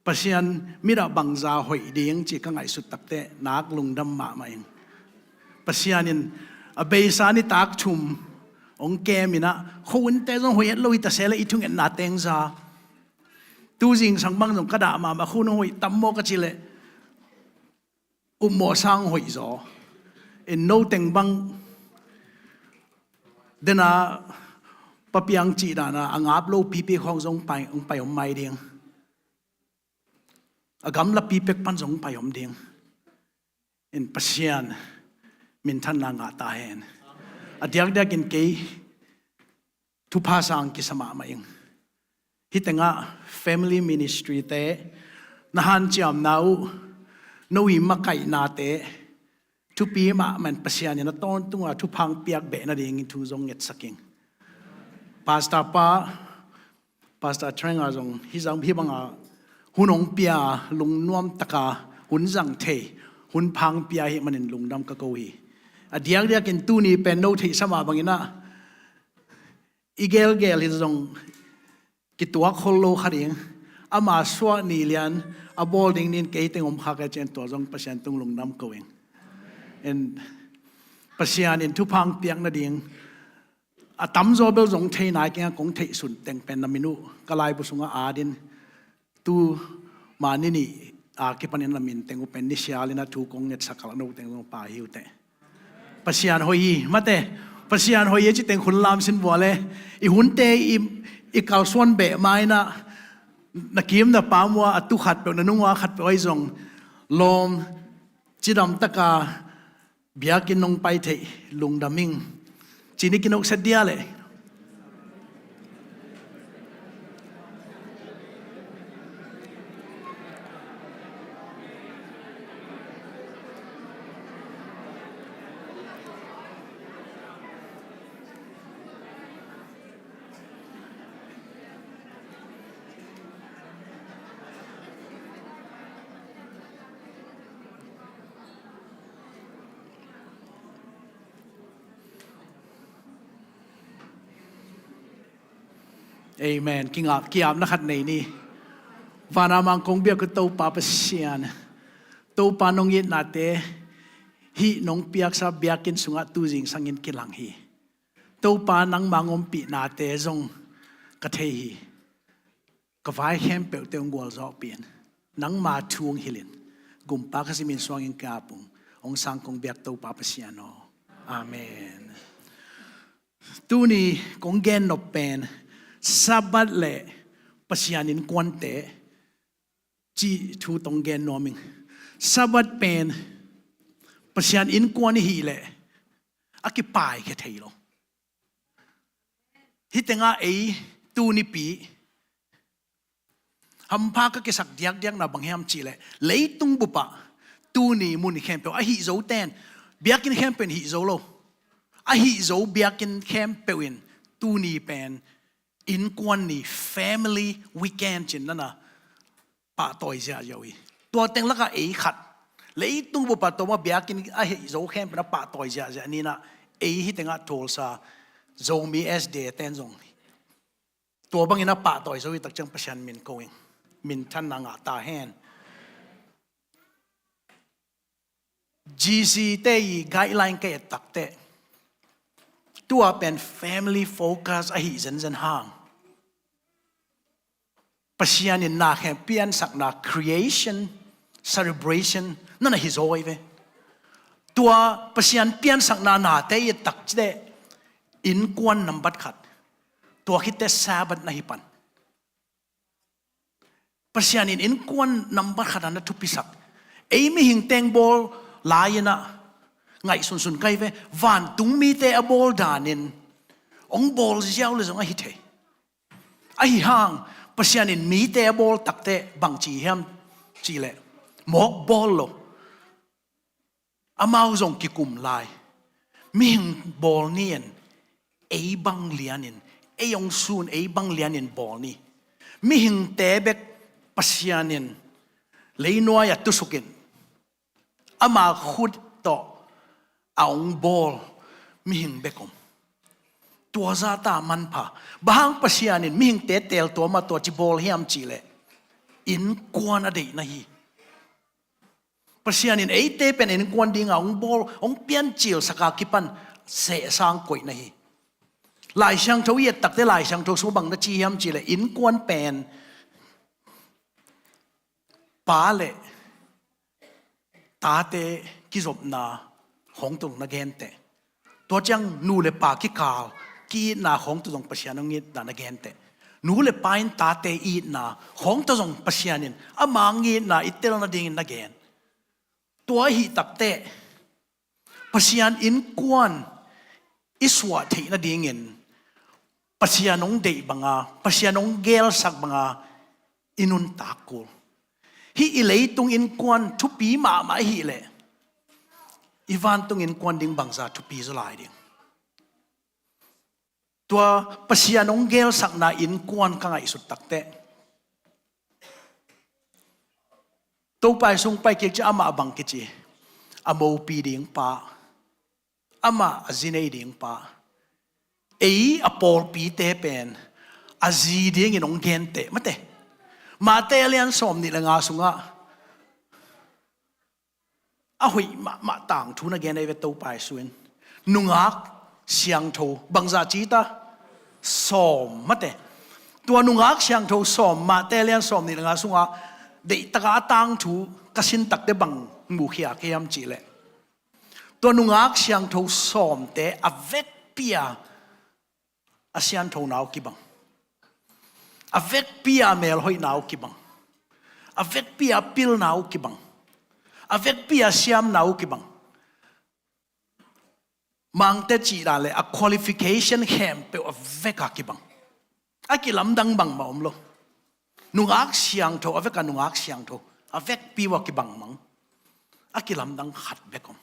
Pasian mit a bangza hoih ding ci ka ngaihsut takte nak lungdam mahmah ing. Pasian in a beisa nitak thum hong kem ina, khuinte zong hoih et lo hi ta se le i thungetna tengza. Tuzing sang bang zong ka dah mahmah, khun hong hoih tam maw ka ci le upmawh sang hoih zaw. In no teng bang dena papiang cih dana a ngap lo pipi khawng zong pai, hong pai om mai ding. A gamla pipek pan zong pai om ding. In Pasian minthanna ngah ta hen. A diakdiak in kei thupha sang kisa mahmah ing. Hih tengah family ministry te na hanciamna uh, no i makaihnate thupi mahmah in Pasian in a tawntunga thupha hong piak beh nadingin thu zong ngetsak ing. Pastor pa, Pastor Trang a zong hih zang hih banga hun hong pia, lungnuam taka hun zang thei, hun pha hong pia hi manin lungdam ka ko hi. A diakdiakin tuni pen no theihsa mah bangin ah i gelgel hi zong kituak khol lo kha ding. Ama suah ni lian a bawl ding nin kei teng om kha ka cih ciang tua zong Pasian tung lungdam ko ing. In Pasian in thupha hong piak nading a tamzaw bel zong thei nai keng a kong theihsun teng pen na min uh ka laibu sungah adin tu mah ni nih a kipanin na min teng uh pen ni sialin a thu kong ngetsak khalak no teng zong pha hi uh teh. Pasian hoih hi mate. Pasian hoih hi a ci teng hun lam sin vua le i hunte i, i kalsuan beh ma in ah na kim na pam uh a, a tu khat peuh na nung uh a khat peuh ahi zong lawm cidam taka biakinn nong pai theih lungdam ing. Cini kinokset dia leh. Amen. Kingap, kiapna khat nei ni. Vana mang kong biak uh Topa Pasian, Topa nong itnate hih nong piaksa biakinn sungah tuzing sangin kilang hi. Topa nangma ngompihnate zong ka thei hi. Ka vai khempeuhte hong gualzawhpih in, nangma thu hong hilhin, Gumpa Kha Siangtho min suangin ka ap ung. Hong sang kong biak Topa Pasian aw. Amen. Tuni kong gen nop pen Sabbath le Pasian innkuante cih thu tong gen nuam ing. Sabbath pen Pasian innkuan i hih leh a kipaikhia thei lo. Hih tengah ei tunipi hampha ka kisak diakdiakna bang hiam cihleh, leitung bupah tuni mun khempeuh a hih zo ten, biakinn khempeuh in hih zo lo, a hih zo biakinn khempeuh in tuni pen innkuan ni, family weekend cin nana pahtawi ziahziah uh hi. Tua teng lakah ei khat, leitung bupah tua mah biakinn a hih zo khempeuh in a pahtawi ziahziah ni in ah, ei hih tengah Tulsa Zomi S D A ten zong tua bangin a pahtawi zo hi tak ciang Pasian min ko ing. Minthanna ngah ta hen. G C te i guideline ka et takteh tua pen family focus ahi zenzen hang, Pasian in na khem piansakna, creation celebration nana hi zaw hi ve. Tua Pasian piansakna nate i et tak ciang innkuan nambat khat, tua khitteh Sabbath na hi pan. Pasian in innkuan nambat khat a na thupisak. Ei mihing teng bawl lai-in ah ngaihsunsun kai ve. Vantung mite a bawl danin hong bawl ziau le zong ahi thei. Ahi hang Pasian in mite a bawl takte bangci hiam cihleh, mawk bawl lo. Amau zong kikum lai. Mihing bawl ni in, ei bang lianin, ei hong sun ei bang lianin bawl ni. Mihingte bek Pasian in leinuai a tusukin ama khut tawh a hong bawl mihing bek om. Tua zata manpha. Bang hang Pasian in mihingte teltuam a tua ci bawl hiam cihleh, innkuan a deihna hi. Pasian in eite pen innkuan dinga hong bawl, hong piancilsak a kipan sehsang koihna hi. Lai Siangtho i et takte Lai Siangtho sung bang na ci hiam cihleh, innkuan pen pa le tate kizopna khawng tawh na genteh. Tua ciang nu le pa kikal ki-itna khawng tawh zong Pasian hong itna na genteh. Nu le pa in tate itna khawng tawh zong Pasian in ama hong itna i tel nadingin na gen. Tua ahi takteh Pasian innkuan i suah theih nadingin Pasian hong deih banga, Pasian hong gelsak banga i nuntak kul. Hih i leitung innkuan thupi mahmah ahih leh, i vantung innkuan ding bangza thupi zaw lai ding. Tua Pasian hong gelsakna innkuan ka ngaihsut takteh, Topa i sung pai kik ciang amah bang kici, a mopi ding pa, amah a zi nei ding pa. Ei a pawlpite pen a zi dingin hong genteh mate. Mate a lian sawm nih le nga sungah a hoih mahmah tangthu na gen ei ve Topa i sung in. Nungak siangtho bangza ci ta, sawm mate. Tua nungak siangtho sawm, Mate a lian sawm nih le nga sungah deihtaka a tangthu ka sin takte bang mukhia ka hiam cihleh, tua nungak siangtho sawmte a vekpi-a a sianthona uh kibang. A vekpi-a melhoihna uh kibang. A vekpi-a pilna uh kibang. A vekpi-a siamna uh kibang. Mangte cih dan le a qualification khempeuh a veka kibang. A kilamdang bangmah om lo. Nungak siangtho, a veka nungak siangtho, a vekpi uh a kibang mang. A kilamdang khat bek om.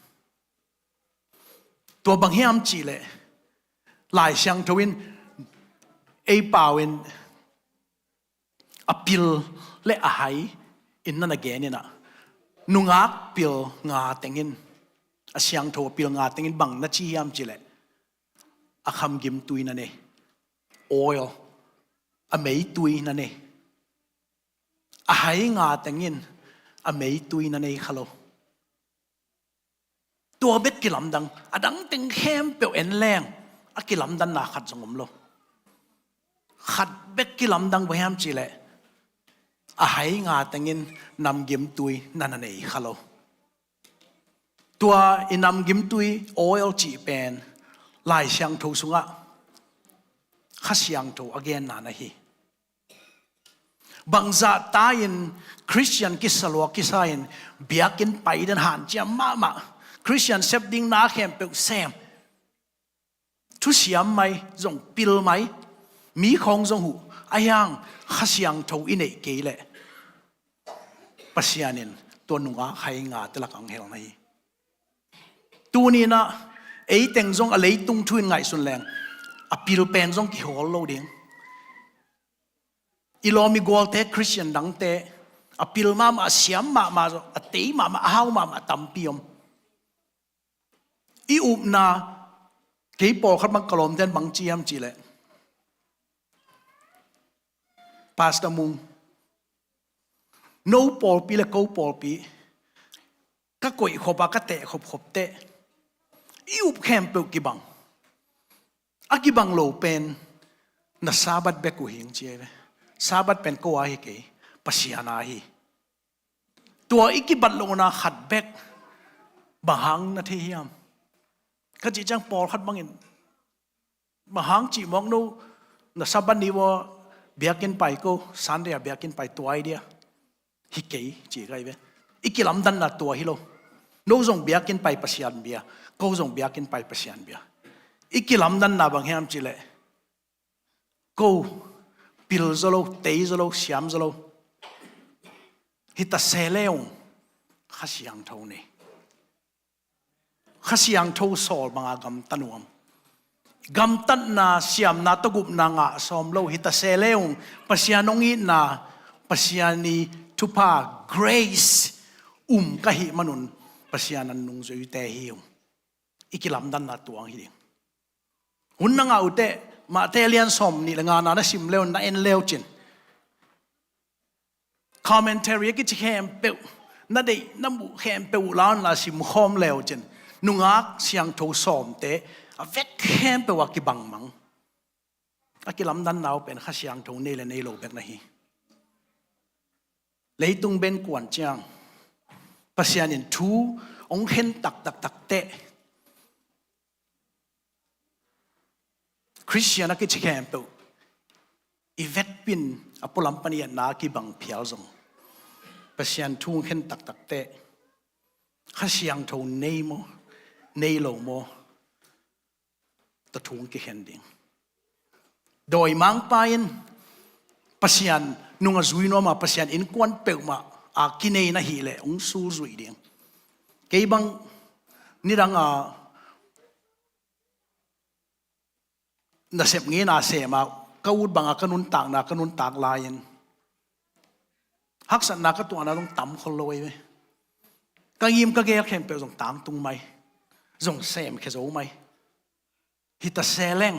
Tua bang hiam cihleh, Lai Siangtho in ei pau in a pil le a hai in na na gen in ah, nungak pil nga tengin, a siangtho a pil nga tengin bang na ci hiam cihleh, a khamgimtui na nei, oil, a meitui na nei. A hai nga tengin a meitui na nei kha lo. Tua bek kilamdang, a dang teng khempeuh en leng a kilamdanna khat zong om lo. Khat bek kilamdang bang hiam cihleh, a hai nga tengin namgimtui na na nei kha lo. Tua i namgimtui oil cih pen Lai Siangtho sungah Kha Siangtho a genna na hi. Bangzah ta-in Khristian kisa lua kisa in biakinn pai den hanciam mahmah. Khristian sep ding na khempeuh sem. Thusiam mai, zong pil mai, mi khawng zong huh, a hiang Kha Siangtho i neih kei leh Pasian in tua nungak hai ngate lak ang hel na hi. Tuni-in ah ei teng zong a leitung thu in ngaihsun leng a pil pen zong kihawl lo ding. I lawm i gualte Khristian dangte a pil mahmah, a siam mahmah, a tei mahmah, a hau mahmah tampi om. I upna, kei pawlkhat bang ka lawmten bang ci hiam cihleh, Pastor Mung, no pawlpi le ko pawlpi ka koih khop a, ka teh khopkhop teh i up khempeuh kibang. A kibang lo pen na Sabbath bek uh hing ci ei ve. Sabbath pen ko a hi kei, Pasian a hi. Tua i kibat lohna khat bek bang hang na thei hiam? Ka cih ciang pawlkhat bangin bang hang cih mawk, no na Sabbath ni uh biakinn pai ko, Sunday a biakinn pai, tua hi dia. hi kei ci ka hi ve. I kilamdanna tua hi lo. No zong biakinn pai Pasian bia, ko zong biakinn pai Pasian bia. I kilamdanna bang hiam cih leh, ko pil zaw lo, tei zaw lo, siam zaw lo, hi ta se le ung, Kha Siangtho nei. Kha Siangtho sawl banga gamta nuam. Gamtatna, siamna tawh gupna ngah sawm lo, hi ta se le ung, Pasian hong itna, Pasian i thupha, grace, um ka hih manun Pasian an nungzuite hi ung. I kilamdanna tuang hi ding. Hun na ngah uh teh, Matthai lian sawm nih le nga na na sim leu, na en leu cin, commentary a kici khempeuh, na deih na muh khempeuh uh la un la sim khawm leu cin, nungak siangtho sawmte a vek khempeuh a kibang mang. A kilamdanna uh pen Kha Siangtho nei le nei lo bek na hi. Leitung ben kuan ciang Pasian in thu hong khen taktak tak teh, Khristian a kici khempeuh i vekpi in a pualam pan i etna a kibang phial zong, Pasian thu hong khen taktak teh, Kha Siangtho nei maw, nei lo maw, tua thu hong kikhen ding. Dawimangpa in Pasian nung a zui nuam a, Pasian innkuan peuhmah a kinei na hih leh hong sulzuih ding. Kei bang nidang a nasep ngeina sem a, ka ut banga ka nuntakna ka nuntak lai-in haksatna ka tuahna zong tam khol lo ei ve. Ka ngim ka gel khempeuh zong tangtung mai, zong semkhia zo mai. Hi ta se leng,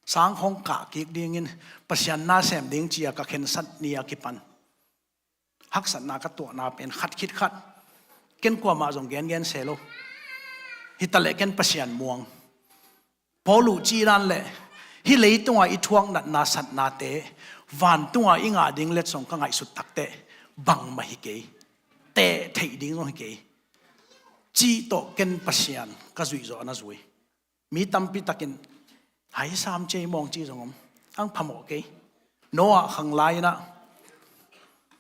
sang khawng kah kik dingin Pasian na sem ding ci-a ka khensat ni a kipan haksatna ka tuahna pen khat khit khat, ken kuamah zong gengen se lo. Hi ta leh ken Pasian muang. Paul uh cih dan leh, hih leitungah i thuak natna satnate vantunga i ngah ding letsong ka ngaihsut tak teh, bangmah hi kei, teh theih ding zong hi kei, cih tawh ken Pasian ka zuih zawh a na zui. Mi tampi takin hai sam cei mawng cih zong om. Ang phamawh kei. Noah khang lai-in ah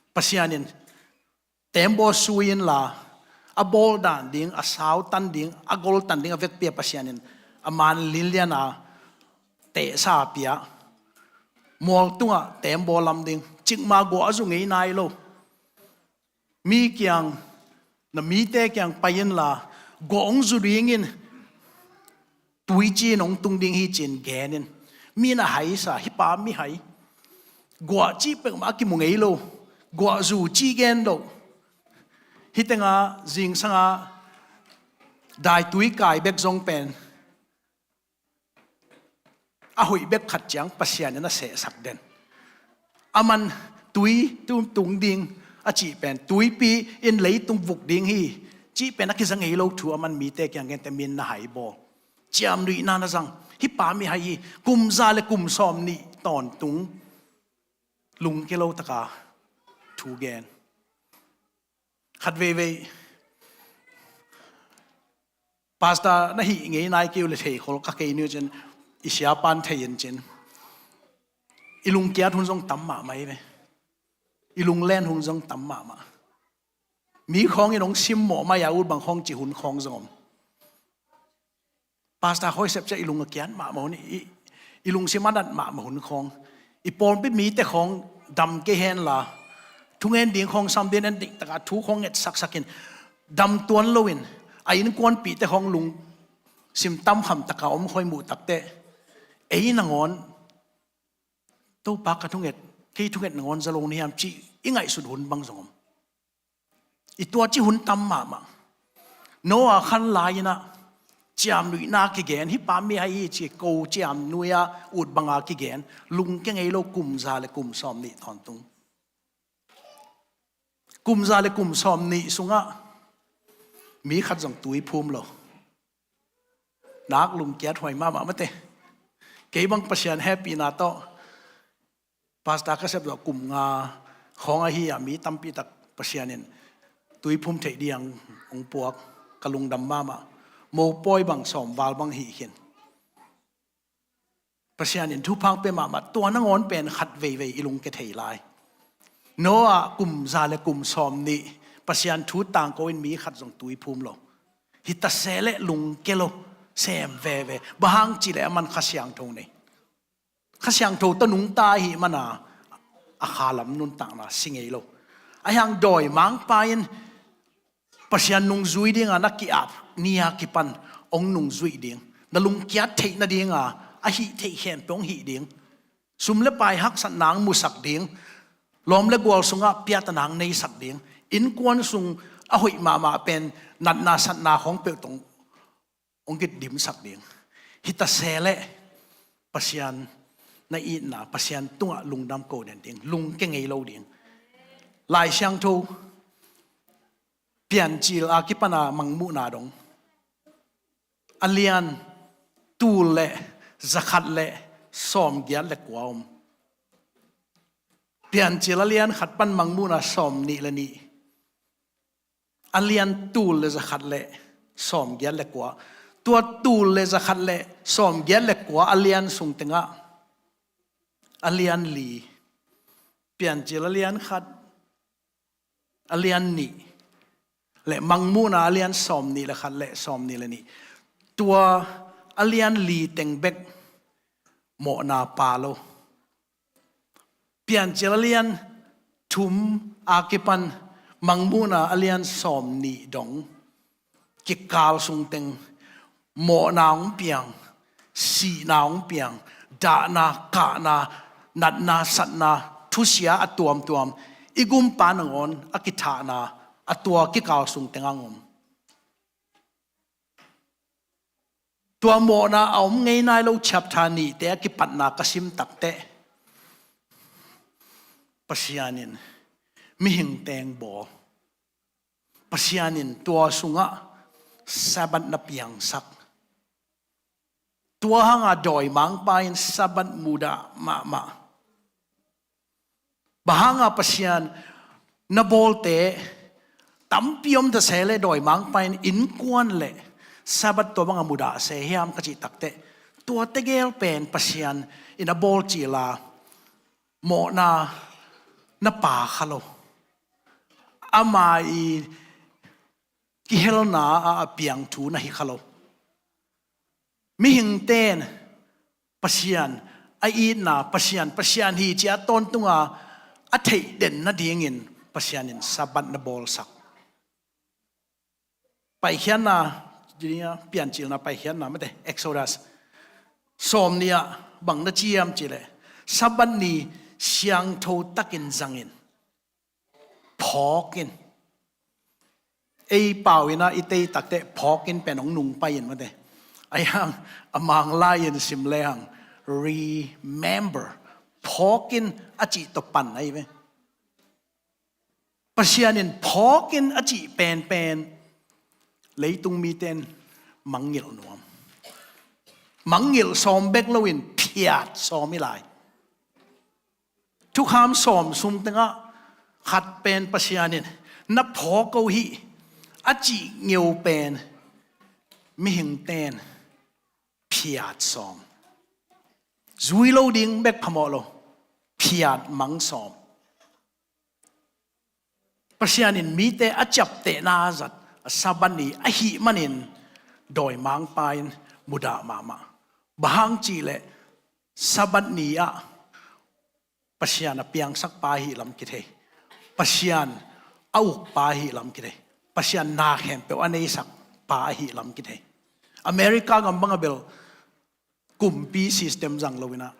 Pasian in teembaw sui inla, a bawl dan ding, a sau tan ding, a gol tan ding a vekpi a Pasian in a man linlian a tehsa a pia. Mual tungah teembaw lam ding, cikmah guah a zu ngei nai lo. Mi kiang, na mite kiang pai inla, guah hong zu dingin tui ci-in hong tung ding hi ci-in gen in. Mi na haisa, hih pa mi hai. Guah cih peuhmah a kimu ngei lo, guah zu cih gen lo. Hih tengah zingsanga daitui kai bek zong pen a hoih bek khat ciang Pasian in a sehsak den. A man tui tung ding a cih pen, tuipi in leitung vuk ding hi cih pen a kiza ngei lo thu a man mite kiang gen teh, mi in na hai bawl. Ciamnuihna na zang. Hih pa mi hai hi. Kum za le kum sawm nih tawntung lungkia lo taka thu gen. Khat veivei pastor na hih ngei nai kei uh leh thei khol ka kei ni uh cin, i siapa'n thei in cin, i lungkiat hun zong tam mahmah hi ve. I lunglen hun zong tam mahmah. Mi khawng in hong simmawh mai a, ut bang khawng ci hun khawng zong om. Pastor Khoi Sep ciah i lung a kiat mahmah hun, i, i lungsim a nat mahmah hun khawng, i pawlpi mite khawng dam kei henla, thungen ding khawng sam ding en ding taka thu khawng ngetsaksak in, dam tuan loin a innkuanpihte khawng lungsim tamkham taka om khawng i muh tak teh, ei nangawn Topa ka thunget, kei thunget nangawn za lo na hiam cih i ngaihsut hun bang zong om. I tua ci hun tam mahmah. Noah khan lai-in ah ciamnuihna kigen, hih pa mi hai hi ci ko ciamnuih a ut banga kigen, lungkia ngei lo kum za le kum sawm nih tawntung. Kum za le kum sawm nih sungah mi khat zong tui phum lo. Nak lungkiat huai mahmah mate. Kei bang Pasian hehpihna tawh pastor ka sep zawh kum nga khawng ahi a, mi tampi tak Pasian in tui phum theih ding hong puak, ka lungdam mahmah. Mopawi bang sawm val bang hih khin. Pasian in thupha hong pia mahmah, tua nangawn pen khat veivei i lungkia thei lai. Noah kum za le kum sawm nih Pasian thu tangko in mi khat zong tui phum lo. Hi ta se leh lungke lo, sem veve. Bang hang cih leh aman Kha Siangtho nei. Kha Siangtho tawh nungta ahih mana a kha lam nuntakna si ngei lo. Ahi hang dawimangpa in Pasian nungzui dinga na ki-ap ni a kipan hong nungzuih ding. Na lungkiat theih nadinga a hih theih khempeuh hong hih ding. Sum le pai haksatna hong musak ding. Lawm le gual sungah piahtana hong neisak ding. Innkuan sung a hoih mahmah pen natna satna khawng peuh tawh hong kitdimsak ding. Hi ta se leh Pasian na itna, Pasian tungah lungdam ko den ding, lungke ngei lo ding. Lai Siangtho Piancil a kipana Mangmuhna dong, a lian tul le zakhat le sawmgiat le kua om. Piancil a lian khat pan Mangmuhna sawmnih le nih, a lian tul le zakhat le sawmgiat le kua. Tua tul le zakhat le sawmgiat le kua a lian sung tengah a lian li, Piancil a lian khat, a lian nih, le Mangmuhna a lian sawmnih le khat le sawmnih le nih, tua a lian li teng bek mawhna pha lo. Piancil a lian thum a kipan Mangmuhna a lian sawmnih dong kikal sung teng mawhna hong piang, sihna hong piang, dahna, kahna, natna, satna, thusia a tuamtuam, i gumpa nangawn a kithahna, a tua kikal sung teng hong om. Tua mawhna a om ngei nai lo chapter nihte a kipatna ka sim takteh, Pasian in mihing teng bawl. Pasian in tua sungah Sabbath na piangsak. Tua hanga dawimangpa in Sabbath mudah mahmah. Bang hanga Pasian na bawlte tampi om ta se leh dawimangpa in innkuan le Sabbath tua banga mudah se hiam ka cih takteh, tua tegel pen Pasian in a bawl cila mawhna na pha kha lo. Ama i kihelna a, a piang thu na hi kha lo. Mihingten Pasian a itna, Pasian, Pasian hi ci-a tawntunga a theih den nadingin Pasian in Sabbath na bawlsak. Paikhiatna, Piancilna Paikhiatna mate, Exodus sawmnih ah bang na ci hiam cih leh, Sabbath ni siangtho takin zang in, phawk in. Ei pau in ah i tei takteh phawk in pen hong nung pai in mate. Ahi hang a Mang lai in sim le hang, remember, phawk in a cih tawh pan ahi ve. Pasian in phawk in a cih penpen leitung mite in mangngilh nuam. Mangngilh sawm bek loin phiat sawm hi lai. Thukham sawm sung tengah khat pen Pasian in na phawk ko hih a cih ngeu pen mihingten phiat sawm. Zui lo ding bek phamawh lo, phiat mang sawm. Pasian in mite a ciaptehna zat a Sabbath ni ahih manin dawimangpa in mudah mahmah. Bang hang cih leh Sabbath ni ah Pasian a piangsak pa ahih lam kithei. Pasian a uk pa ahih lam kithei. Pasian na khempeuh a neisak pa ahih lam kithei. America gam bang a bel kumpi system zang lo in ah,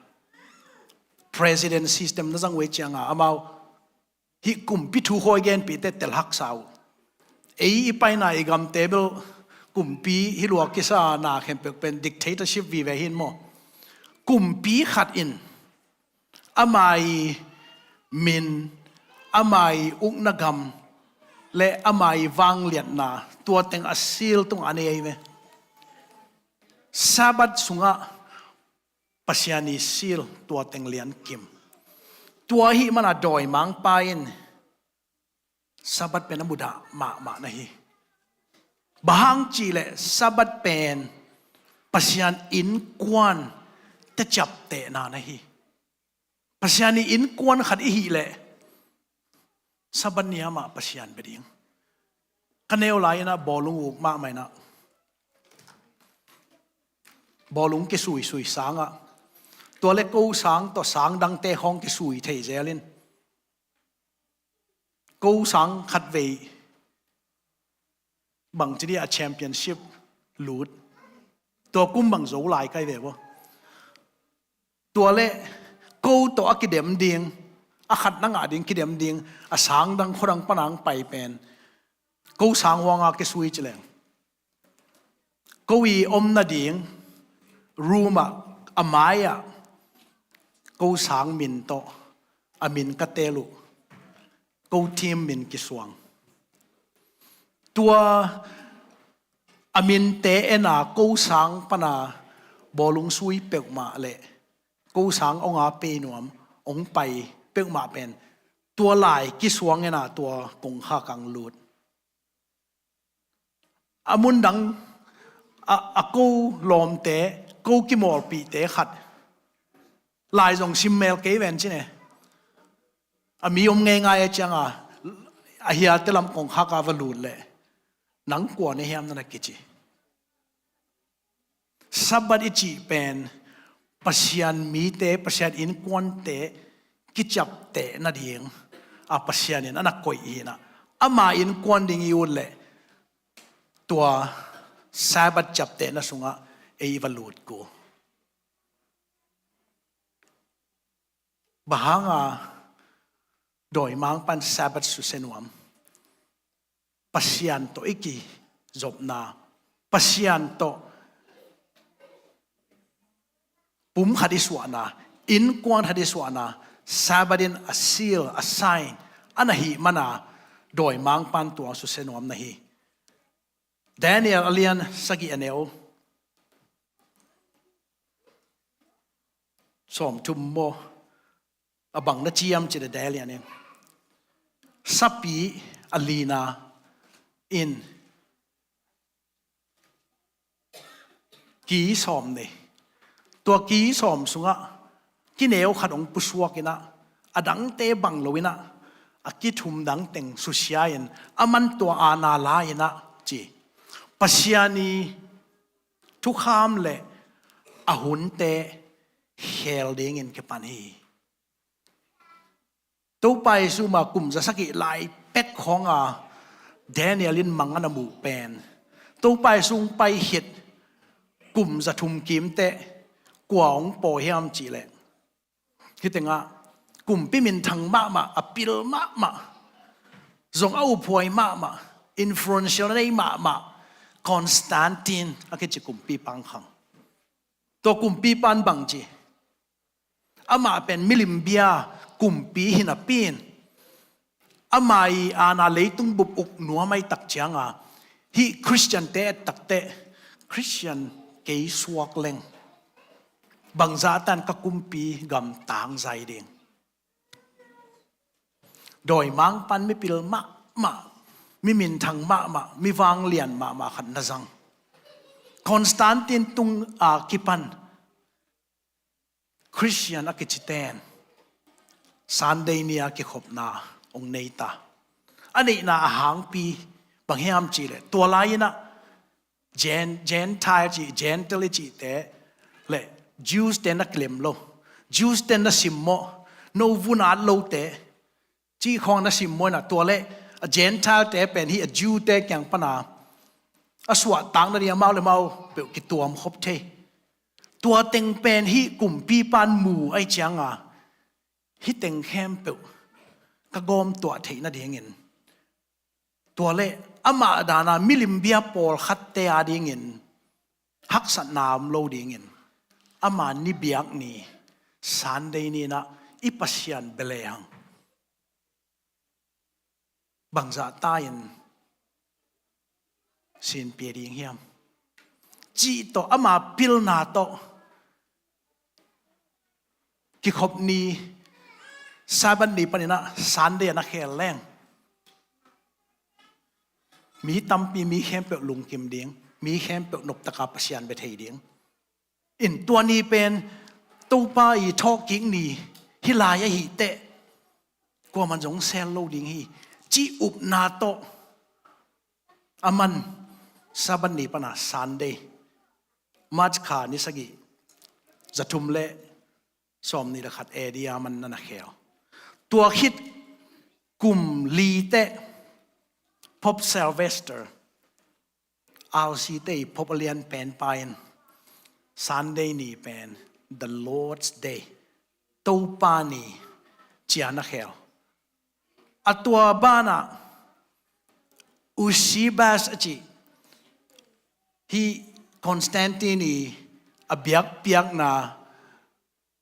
president system na zang uh ei cianga amau hih kumpi thu khawi genpihte tel haksa uh. Ei i paina i gamte bel kumpi hi lua kisa, na khempeuh pen dictatorship vive hi in maw. Kumpi khat in ama i min, ama i ukna gam le ama i vangliatna tua teng a seal tungah a nei ahi ve. Sabbath sungah Pasian i seal tua teng liankim. Tua ahih mana dawimangpa in Sabbath pen a mudah mahmah na hi. Bang hang cih leh Sabbath pen Pasian innkuan te ciaptehna na hi. Pasian i innkuan khat i hih leh Sabbath ni-ah mah Pasian bia ding. Ka neu lai-inah bawlung uk mahmah inah bawlung kisuisui sangah, tua le ko sang tawh sang dangte khawng kisui thei zelin, ko sang khatvei bangci dih a championship lut. Tua kum bang Zolai kai ve baw. Tua le ko tawh a kidem ding, a khat na ngah ding kidem ding, a sang dang khuadang panang pai pen ko sang huanga kisui ci leng, ko i om nading room-ah a mai-ah ko sang min tawh a min ka tel uh, ko team min kisuang. Tua a minte ena ko sang pana bawlung sui peuhmah le ko sang onga pei nuam ong pai peuhmah pen tua lai kisuang ena tua kongkhak ang lut. A mundang a, a ko lawmte, ko kimawlpihte khat lai zong simmel kei ven ci ne. A mi om ngeingai a cianga a hialte lam kongkhaka va lut leh nang kua ne hiam na na kici. Sabbath i cih pen Pasian mite, Pasian innkuante kiciapteh nading a Pasian in a na koih hinah, ama innkuan ding i ut leh tua Sabbath ciaptehna sungah ei i va lut ku. Bang hanga dawimangpan Sabbath susia nuam? Pasian tawh i kizopna, Pasian tawh pum khat i suahna, innkuan khat i suahna, Sabbath in a seal, a sign a na hih mana dawimangpan tua susia nuam na hi. Daniel a lian sagih a neu sawmthum maw, a bang na ciam ci dede lian in, sapi a lina in ki sawm nei. Tua ki sawm sungah kineu khat hong pusuak inah, a dangte bang lo inah, a kithum dangteng susia in a man tua aana la inah ci. Pasian i thukham le a hunte khel dingin kipan hi. Topa Jesu ma kum za sagih lai pek khawnga Daniel in mang a na muh pen, Topa Jesu hong pai khit kum za thum kimteh kua hong pawi hiam cihleh, hih tengah kumpi minthang mahmah, a pil mahmah, zong a uphuai mahmah, influential a nei mahmah Constantine a kici kumpipa hong khang. Tua kumpipa in bang ci? Amah pen milim bia kumpi hi napi in, ama i aana leitung bup uk nuam ahih tak cianga hih Khristiante et takteh, Khristian kei suak leng bangzah tan ka kumpi gam tangzai ding. Dawimangpan mipil mahmah, mi minthang mahmah, mi vanglian mahmah khat na zang. Constantine tung a kipan Khristian a kicite in Sunday ni-a kikhopna hong nei ta. A neihna a hangpi bang hiam cihleh, tua lai-inah Gen-, Gentile cih, Gentile i cihte le Jews te na kilem lo, Jews te na simmawh, no vun at lote cih khawng na simmawh inah, tua le a Gentile te pen hih a Jew te kiang pana a suahtak nading amau le amau peuh kituam khop thei. Tua teng pen hih kumpipa in mu ahih cianga hih teng khempeuh ka gawmtuah theih nadingin, tua le amah dana milim bia pawlkhatte adingin haksatna om lo dingin, ama ni biak ni, Sunday ni-inah i Pasian bia lehang bangzah ta-in sinpia ding hiam cih tawh, ama pilna tawh kikhop ni, Sabbath ni paninah Sunday a na khel leng mi tampi, mi khempeuh lungkim ding, mi khempeuh noptaka Pasian bia thei ding. In tua ni pen Topa i thawhkik ni hi lai ahihteh, kuaman zong sel lo ding hi. cih upna tawh a man Sabbath ni pana Sunday, March kha ni sagih, zathum le sawmnih le khat A D a man na na khel. Tua khit kum li teh Pope Sylvester, R C te i Pope a lian pen pa in Sunday ni pen the Lord's Day, Topa ni ci a na khel. A tua banah Eusebius a cih, hih Constantine i a biakpiakna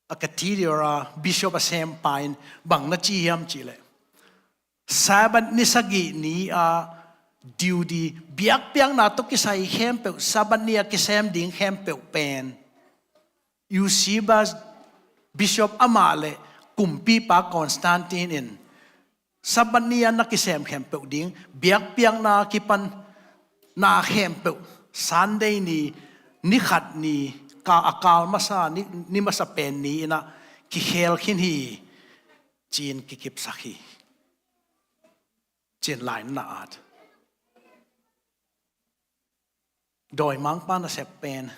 a cathedral a bishop a sem pa in bang na ci hiam cih leh, Sabbath ni sagih ni a duty, biakpiakna tawh kisai khempeuh, Sabbath ni a kisem ding khempeuh pen Eusebius bishop amah le kumpipa Constantine in Sabbath ni a na kisem khempeuh ding, biakpiakna kipan na khempeuh Sunday ni, ni khat ni, ka a kal masa ni, ni masa pen ni in a kikhel khin hi, ci-in kikipsak hi, ci-in lai na at. Dawimangpa nasep pen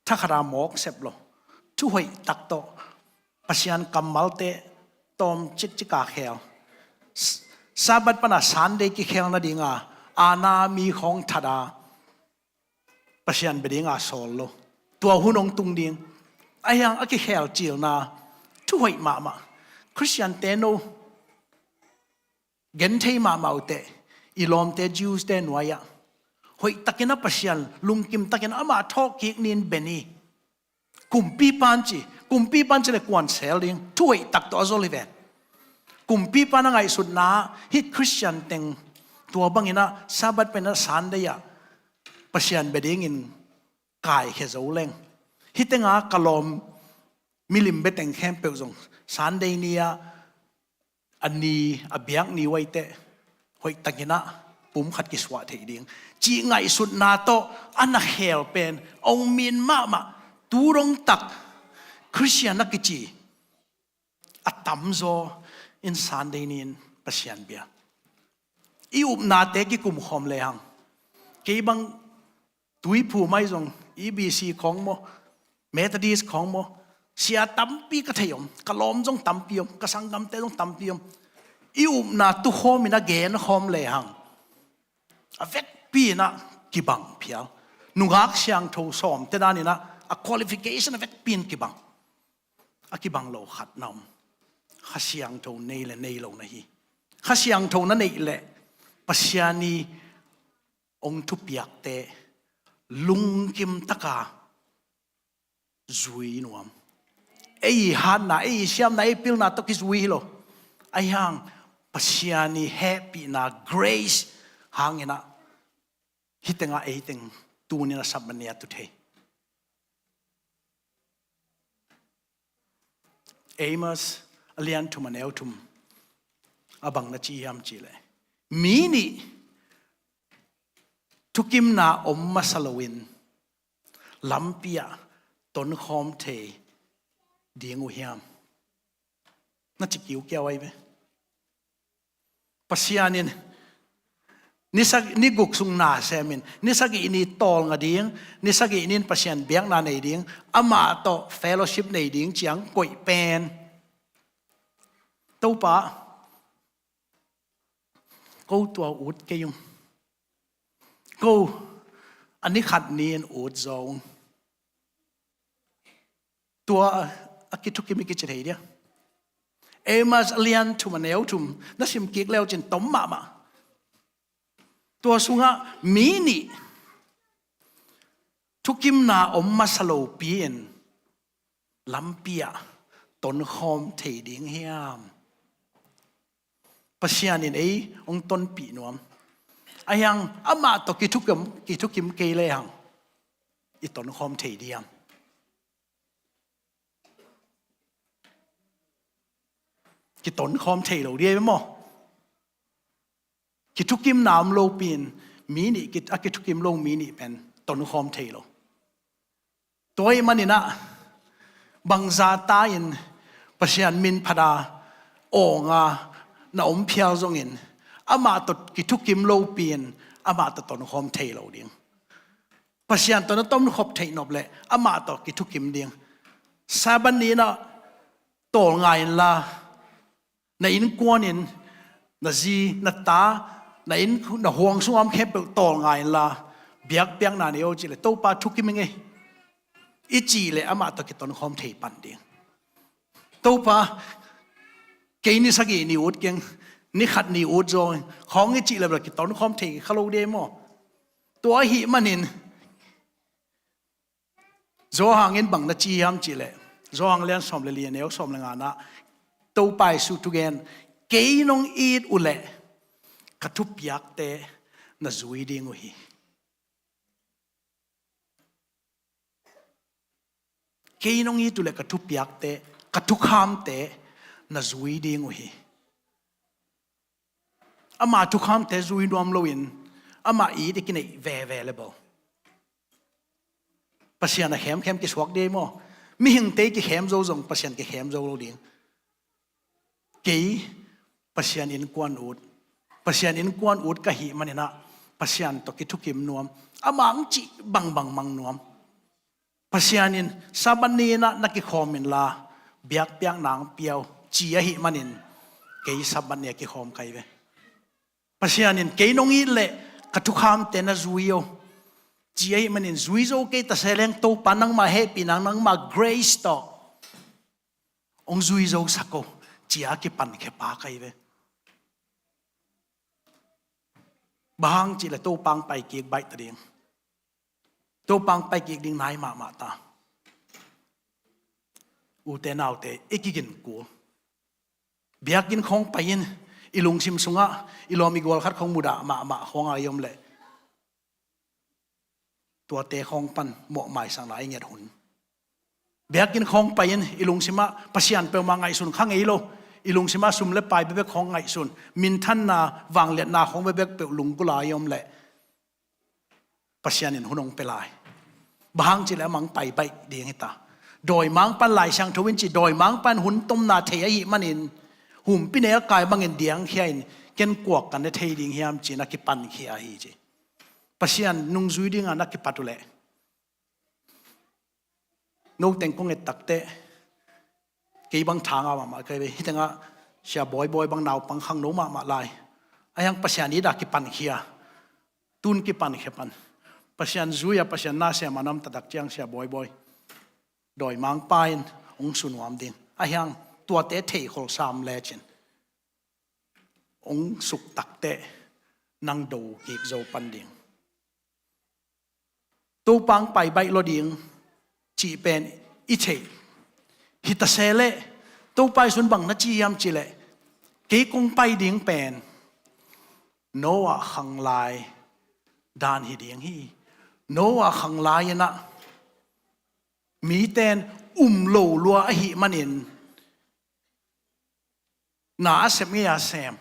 thakhat a mawk sep lo, thuhoih tak tawh, Pasian kammalte tawm cikcik a khel. S-, Sabbath pana Sunday kikhel nading a, a na mi khawng that a, Pasian bia ding a sawl lo. Tua hun hong tung ding. Ahi hang a kikhel cilna thuhoih mahmah. Khristiante no genthei mahmah uh teh, i lawmte Jews te nuai-ah hoih takin a Pasian lungkim takin amah thawhkik ni-in bia ni. Kumpipa in ci, kumpipa in ci le kuan sel ding, thuhoih tak tawh a zol hi ven. Kumpipa in a ngaihsutna hih Khristian teng tua bangin a Sabbath pen a Sunday ah Pasian bia dingin kaikhia zo leng, hih teng a ka lawm milim bia teng khempeuh zong Sunday ni a a ni, a biak ni uai teh hoih takin a pum khat kisuah theih ding, cih ngaihsutna tawh a na khel pen a hong min mahmah. Tu dong tak Khristian a kici a tamzaw in Sunday ni-in Pasian bia. I upnate kikum khawm lehang, kei bang Tuiphum ah zong E B C khawng maw, Methodist khawng maw, sia tampi ka thei om, ka lawm zong tampi om, ka sanggamte zong tampi om. I upna tukhawm in a gen khawm lehang, a vekpi in a kibang phial. Nungak siangtho sawm te dan in a, a qualification a vekpi in kibang. A kibang lo khat na om. Kha Siangtho nei le nei lo na hi. Kha Siangtho na neih leh Pasian i hong thupiakte lungkim taka zui nuam. Ei i hatna, ei i siamna, ei pilna tawh kizui hi lo. Ahi hang Pasian i hehpihna, grace hangin a, hih teng a ei teng tuni-in a Sabbath ni a tu thei. Amos a lian thum a neu thum a bang na ci hiam cih leh, mi nih thukimna om masa loin lampi ah tonkhawm thei ding uh hiam? Na ci kiukiau ahi ve. Pasian in ni sa-, ni guk sung na sem in, ni sagih ni tawlnga ding, ni sagih ni in Pasian biakna nei ding, amah tawh fellowship nei ding ci-a hong koih pen, Topa, ko tua ut kei ung. Ko a ni khat ni-in ut zaw ung. Tua a kithukim i kici thei dia. Amos a lian thum a neu thum na sim kik le uh cin tom mahmah. Tua sungah mi nih thukimna om masa lopi-in lampi ah tonkhawm thei ding hiam? Pasian in ei hong tonpih nuam. Ahi hang amah tawh kithukim, kithukim kei lehang i tonkhawm thei diam? Kitonkhawm thei lo dia maw? Kithukimna om lopi-in mi nih, ki-, a kithukim lo mi nih pen tonkhawm thei lo. Tua ahih manin ah bangzah ta-in Pasian min phat a awng a na om phial zongin, Amah tawh kithukim lopi in amah tawh tonkhawm thei lo ding. Pasian tawh na tomkhop theih nop leh amah tawh kithukim ding. Sabbath ni-in ah tawlnga inla, na innkuan in, na zi, na ta, na inn, na huang sungah om khempeuh tawlnga inla, biakpiakna nei o cih leh, Topa thukim ing ei, i cih leh amah tawh kitonkhawm thei pan ding. Topa, kei ni sagih ni ut keng, ni khat ni ut zaw khawng i cih leh bel kitonkhawm thei kha lo ding maw? Tua ahih manin Johan in bang na ci hiam cih leh, Johan lian sawm le li, a neu sawm le nga-na, Topa Jesu thugen, kei nong it uh leh ka thupiakte na zui ding uh hi. Kei nong it uh leh ka thupiakte, ka thukhamte na zui ding uh hi. Ama thukhamte zui nuam loin ama it i kineih veve le bo. Pasian a khemkhem kisuak ding maw? Mihingte i kikhem zo zong Pasian kikhem zo lo ding. Kei Pasian innkuan ut, Pasian innkuan ut ka hih manin ah Pasian tawh kithukim nuam, amah ang cih bangbang mang nuam. Pasian in Sabbath ni-in ah na kikhawm inla, biakpiakna ang pia o ci ahih manin kei Sabbath ni-a kikhawm ka hi ve. Pasian in kei nong it leh ka thukhamte na zui o ci ahih manin zui zo kei ta se leng Topa nangma hehpihna, nangma grace tawh hong zui zo sak o ci-a kipankhia pa ka hi ve. Bang hang cih leh Topa hong pai kik baih ta ding. Topa hong pai kik ding nai mahmah ta. Ute naute, i kigin kul. Biakinn khawng pai-in i lungsim sungah i lawm i gual khat khawng mudah mahmah khawng a i om leh, tuate khawng pan mawh maisakna i nget hun. Biakinn khawng pai-in i lungsimah Pasian peuhmah ngaihsun kha ngei lo, i lungsimah sum le pai bekbek khawng ngaihsun, minthanna, vangliatna khawng bekbek peuh lunggulh a i om leh, Pasian in hun hong pia lai. Bang hang cih leh amah hong pai baih ding hi ta. Dawimangpa'n, Lai Siangtho in ci, dawimangpa'n hun tomna thei ahih manin, humpinelkai bangin diangkhia-in ken kuak ka ne thei ding hiam ci-in a kipankhia hi ci. Pasian nungzui dinga na kipat uh leh, no teng kong et takteh, kei bang thangau mahmah ka hi ve. Hih tengah Sia Bawibawi bang naupang khangno mahmah lai. Ahi hang Pasian it a kipankhia, tun kipankhia pan. Pasian zui-a Pasian na sem a na om taktak ciang Sia Bawibawi, dawimangpa in hong su nuam ding. Ahi hang tuate theikhol sam lecin hong suk takteh nang do kik zo pan ding. Topa hong pai baih lua ding cih pen i theih hi ta se leh, Topa Jesu in bang na ci hiam cih leh, kei kong pai ding pen Noah khanglai dan hi ding hi. Noah khanglai-in ah mite in um lo lua ahih manin, na a sep ngei a sem,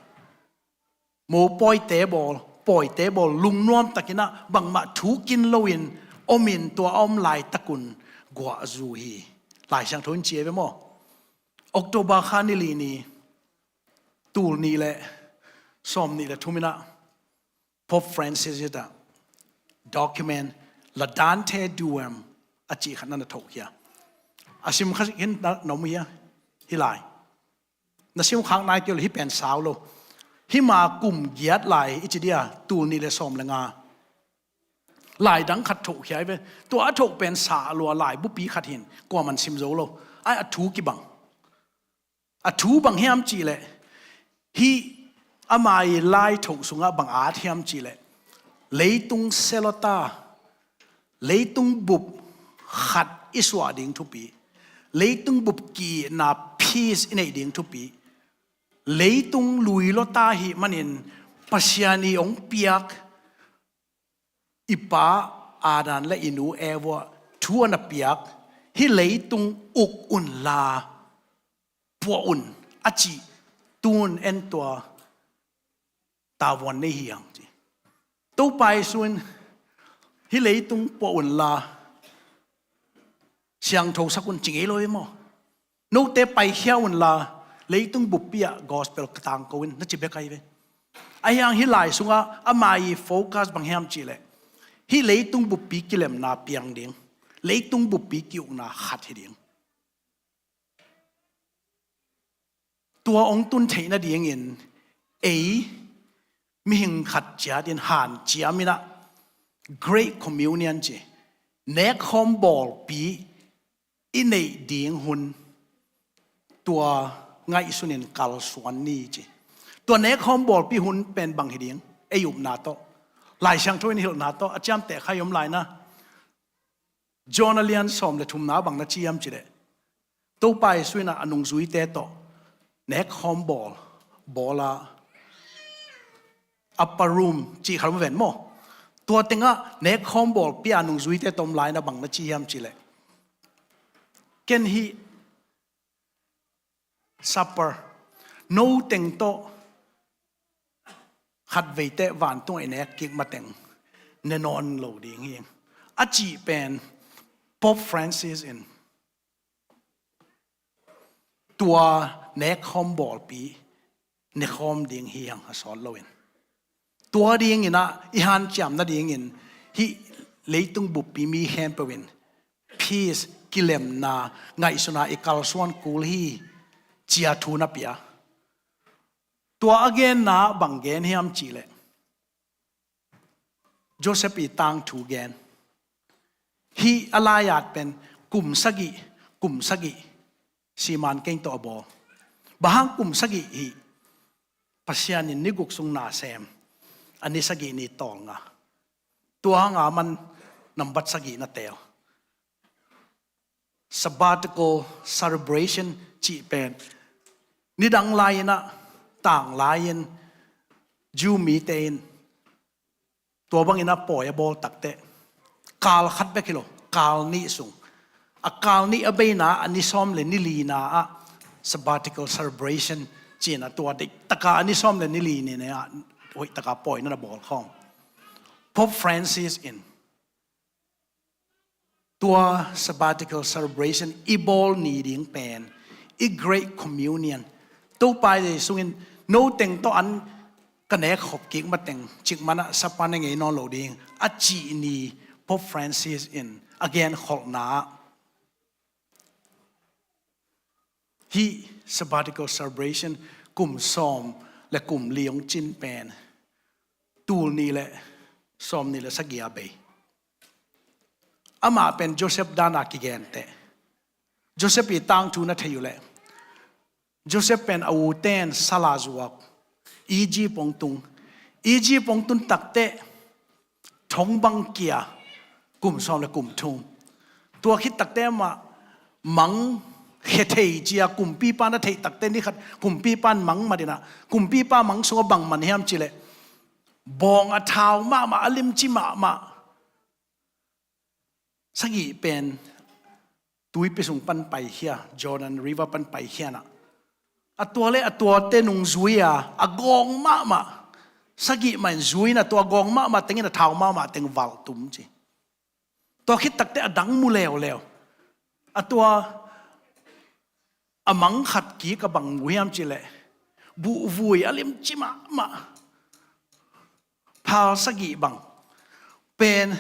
mopawite bawl, pawite bawl, lungnuam takin ah bangmah thukin loin omin, tua a om laitakun guahzu hi. Lai Siangtho in ci hi ve maw? October kha ni li ni, tul nih le sawm nih le thum in ah Pope Francis in ah document Laudate Deum a cih khat na na thohkhia. A sim kha khin na, na mu hia? Hi lai. Na sim khak nai kei uh leh hih pen sau lo. Hih ma kum giat lai i ci dia, tul nih le sawm le nga. Lai dang khat thohkhia hi ve. Tua a thoh pen sa lua lai bupi khat hi-in kuaman sim zo lo. Ai, a thu kibang. A thu bang hiam cih leh, hih ama i lai thoh sungah bang at hiam cih leh, leitung selota, leitung bup khat i suah ding thupi, leitung bup ki-itna, peace i neih ding thupi, leitung lui lota ahih manin Pasian i hong piak i pa Adam le i nu Eva thu a na piak, hih leitung uk unla, puah un a cih, tun en tua tavuan nei hi hang ci. Topa Jesu in hih leitung puah unla, siangtho sak un ci ngei lo hi maw? Note paikhia unla, leitung buppi ah gospel ka tangko in na ci bek ahi ve. Ahi hang hih lai sungah ama i focus bang hiam cihleh, hih leitung buppi kilemna piang ding, leitung buppi ki-ukna khat hi ding. Tua hong tun theih nadingin ei mihing khat ciatin hanciam in ah Great Communion ci, nekkhawm bawlpi i neih ding hun, tua ngaihsunin kalsuan ni ci. Tua nekkhawm bawlpi hun pen bang hi ding, ei upna tawh, Lai Siangtho in hilhna tawh a ciamteh kha i om lai na. John a lian sawm le thumna bang na ci hiam cihleh, Topa Jesu in ah a nungzuite tawh nekkhawm bawl, bawl a, upper room cih khat om ven maw. Tua tengah nekkhawm bawlpi a nungzuite tawh om lai na bang na ci hiam cihleh, ken hih supper, no teng tawh khatveiteh vantung a i nek kik mateng ne nawn lo ding hi, a cih pen Pope Francis in tua nekkhawm bawlpi nekhawm ding hi hang a sawt loin, tua dingin ah i hanciam nadingin hih leitung buppi mi khempeuh in peace, kilemna, ngaihsutna i kalsuan kul hi, ci-a thu na pia. Tua a genna bang gen hiam cihleh, Joseph i tangthu gen. Hih a lai-at pen kum sagih, kum sagih siman keng tawh a bawl. Bang hang kum sagih hih? Pasian in ni guk sung na sem, a ni sagih ni tawlnga. Tua hanga man nambat sagih na teel. Sabbatical celebration cih pen nidang lai-in ah, tanglai-in Jew mite in tua bangin a pawi a bawl takteh, kal khat bek hi lo, kal nih sung, a kal nih a beina a ni sawm le ni lina ah sabbatical celebration ci-in ah tua deihtaka a ni sawm le ni li ni-in ah hoihtaka pawi na na bawl khawm. Pope Francis in tua sabbatical celebration i bawl ni ding pen i Great Communion, Topa Jesu in no teng tawh an ka nek khop kik mateng cikmah in ah supper ne ngei nawn lo ding a cih ni, Pope Francis in a genkholhna ah hih sabbatical celebration kum sawm le kum li hong cin pen tul nih le sawm nih le sagih a bei. Amah pen Joseph dan a kigenteh. Joseph i tangthu na thei uh leh, Joseph pen a ute in sal a zuak, Egypt hong tung. Egypt hong tun takteh thong bang kia, kum sawm le kum thum. Tua khit takteh amah mang khia thei ci-a kumpipa na theih takteh ni khat kumpipa in mang mat in ah, kumpipa mang sungah bang man hiam cihleh, bawng a thau mahmah, a limci mahmah sagih pen tuipi sung pan paikhia, Jordan River pan paikhia in ah, a tua le a tuate nungzui-a a gawng mahmah sagih mah in zui in ah, tua gawng mahmah teng in a thau mahmah teng valh tum ci. Tua khit takteh a dang mu leuleu. A tua a mang khat kik a bang mu hiam cihleh, buhvui a limci mahmah, phal sagih bang pen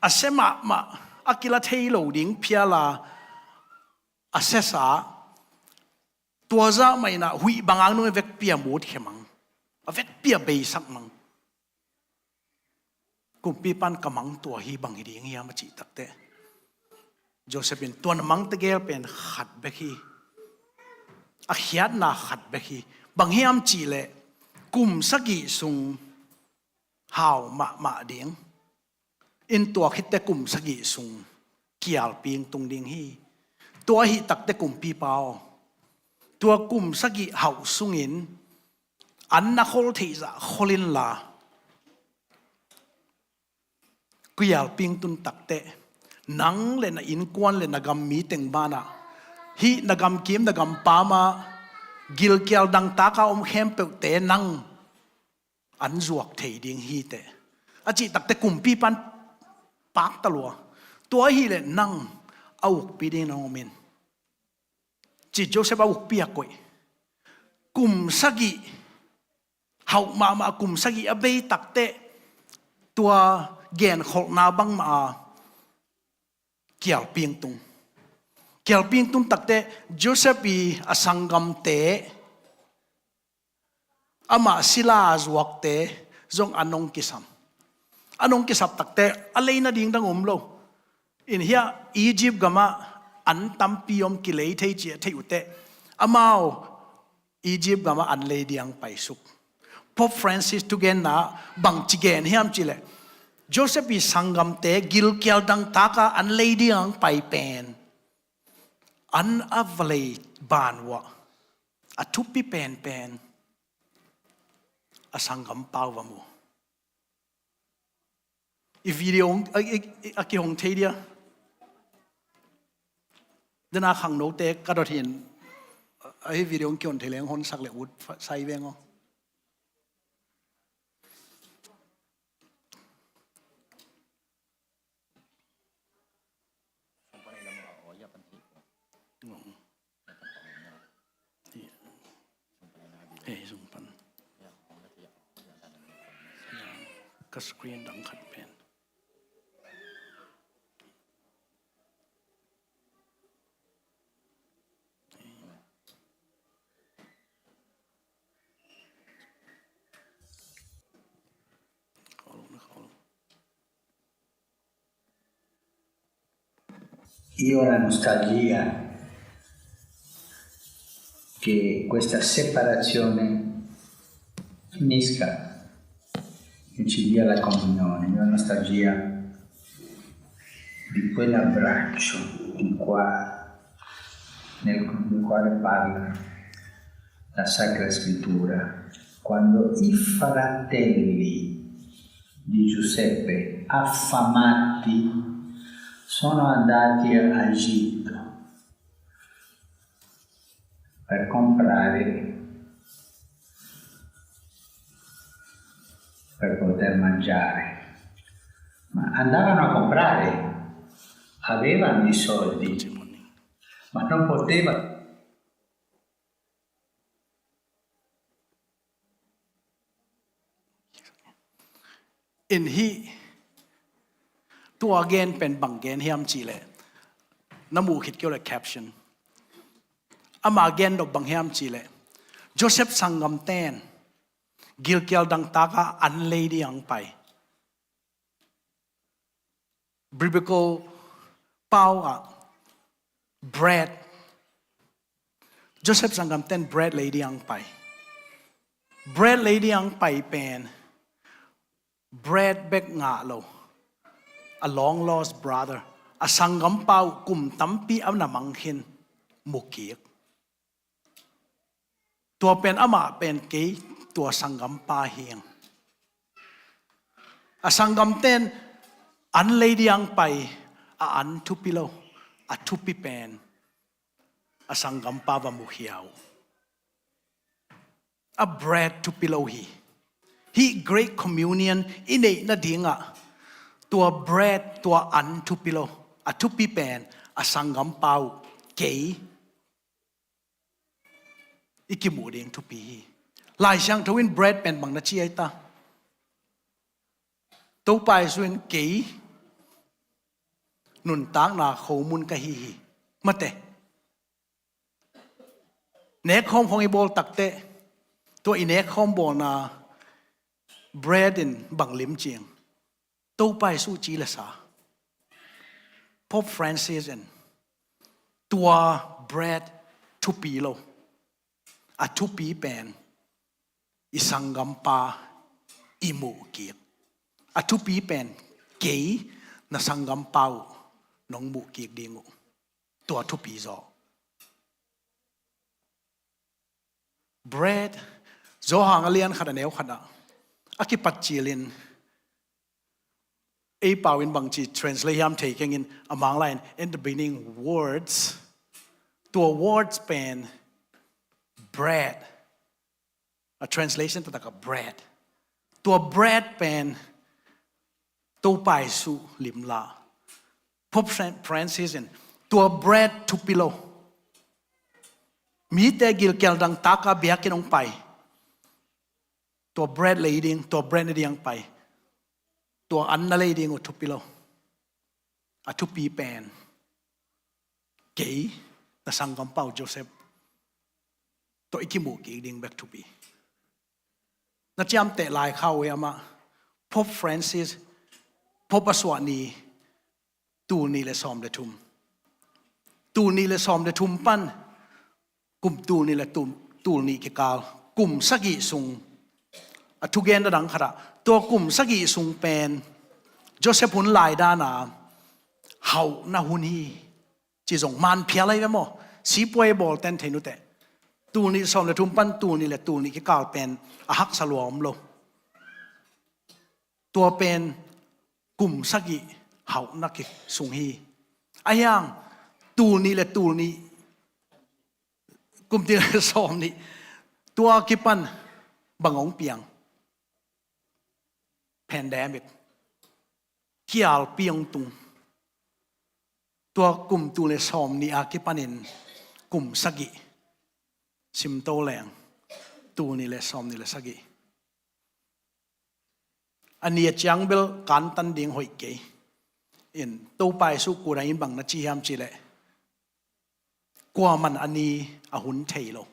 a sia mahmah, a kila thei lo ding phial a, a siasa, tua zah mah in ah huih bang ang nung a vekpi a mut khia mang, a vekpi a beisak mang. Kumpipa in ka mang tua hi, bang hi ding hiam a cih takteh, Joseph in tua na mang tegel pen khat bek hi, a khiatna khat bek hi. Bang hiam cihleh, kum sagih sung hau mahmah ding in, tua khit teh kum sagih sung kialpi hong tung ding hi. Tua ahih takteh kumpipa aw, tua kum sagih hauh sungin an na khol theih zah khol inla, kialpi hong tun takteh nang le na innkuan le na gam mi teng banah hih na gamkim na gampam ah gilkial dangtak a om khempeuhte nang an zuak thei ding hi teh, a cih takteh kumpipa in pakta lua. Tua ahih leh nang a ukpi ding na om in, ci Joseph a ukpi a koih. Kum sagih Hauh mahmah a kum sagih a bei takteh tua genkholhna bangmah a kialpingtung. Kialpingtung takteh Joseph i a sanggamte, amah sila zuakte zong a nong kisam. A nong kisap takteh a lei nading dang om lo. In hiah Egypt gamah an tampi om, kilei thei ci a theih uhteh amau Egypt gamah an lei ding paisuk. Pope Francis thugenna bangci gen hiam cihleh, Joseph i sanggamte gilkial dangtaka an lei ding pai pen, an a va lei ban uah a thupi penpen a sanggampa uh va mu. I video a, a, a kihong thei dia. Dena khangnote ka dot hin, a, hi video kihon thei leng hon sak le ut sai veng aw. Ei, sung pan. Ka screen dang khat pen. Io la nostalgia che questa separazione finisca e ci dia la comunione, io la nostalgia di quell'abbraccio di qua, nel, nel quale parla la Sacra Scrittura, quando i fratelli di Giuseppe, affamati, sono andati a Egitto per comprare, per poter mangiare. Ma andavano a comprare, avevano i soldi, ma non potevano. In hih tua gen pen bang gen hiam cihleh, na muh khit kei uh le caption. Ama gen dok bang hiam cihleh, Joseph sanggamten gilkial dangtaka an lei ding pai. Biblical pau ah bread. Joseph sanggamten bread lei ding pai. Bread lei ding pai pen bread bek ngah lo, a long lost brother, a sanggampa uh kum tampi a na mang khin mu kik. Tua pen amah pen kei, tua sanggampa hi ing. A sanggamten an lei ding pai, a an thupi lo, a thupi pen a sanggampa va mukhia uh. A bread thupi lo hi. Hih Great Communion i neih nadingah tua bread, tua an thupi lo, a thupi pen a sanggampa uh, kei, i kimuh ding thupi hi. Lai Siangtho in bread pen bang na ci ai ta? Topa Jesu in kei nuntakna khomun ka hi hi. Mate. Nekkhawm khong i bawl takteh, tua i nekkhawm bawlna bread in bang lim cing? Topa Jesu ci le sa. Pope Francis in tua bread thupi lo, a thupi pen i sanggampa i muh kik. A thupi pen kei, na sanggampa uh nong muh kik ding uh. Tua thupi zaw. Bread, Johan a lian khat a neu khat ah a kipat cilin, ei pau in bangci translate hiam thei keng in, a Manglai in, "In the beginning, words." Tua words pen bread. A translation taktak a bread. Tua bread pen Topa Jesu lim la. Pope Fran-, Francis in tua bread thupi lo. Mite gilkial dangtaka biakinn hong pai. Tua bread lei ding, tua bread na ding pai, tua an na lei ding uh thupi lo. A thupi pen kei, na sanggampa uh Joseph tawh i kimuh kik ding bek thupi. Na ciamteh lai kha uh hiam ah, Pope Francis, Pope a suah ni, tul nih le sawm le thum. Tul nih le sawm le thum pan kum tul nih le tul, tul nih kikal, kum sagih sung. A thugen na dang khat ah, tua kum sagih sung pen Joseph hun lai dan a hauhna hun hi ci zong man phial ahi ve maw? Sipuai bawl ten thei nuteh. Tul nih sawm le thum pan tul nih le tul nih kikal pen a haksa lua om lo. Tua pen kum sagih hauhna kisung hi. Ahi hang tul nih le tul nih, kum tul nih le sawm nih, tua kipan bang hong piang? Pandemic. Kialpi hong tung. Tua kum tul nih le sawm nih a kipanin kum sagih. Simto leng, tul nih le sawm nih le sagih. A ni a ciang bel kantan ding hoih kei. In Topa Jesuh kut ah in bang na ci hiam cih leh, kuaman a ni a hun thei lo.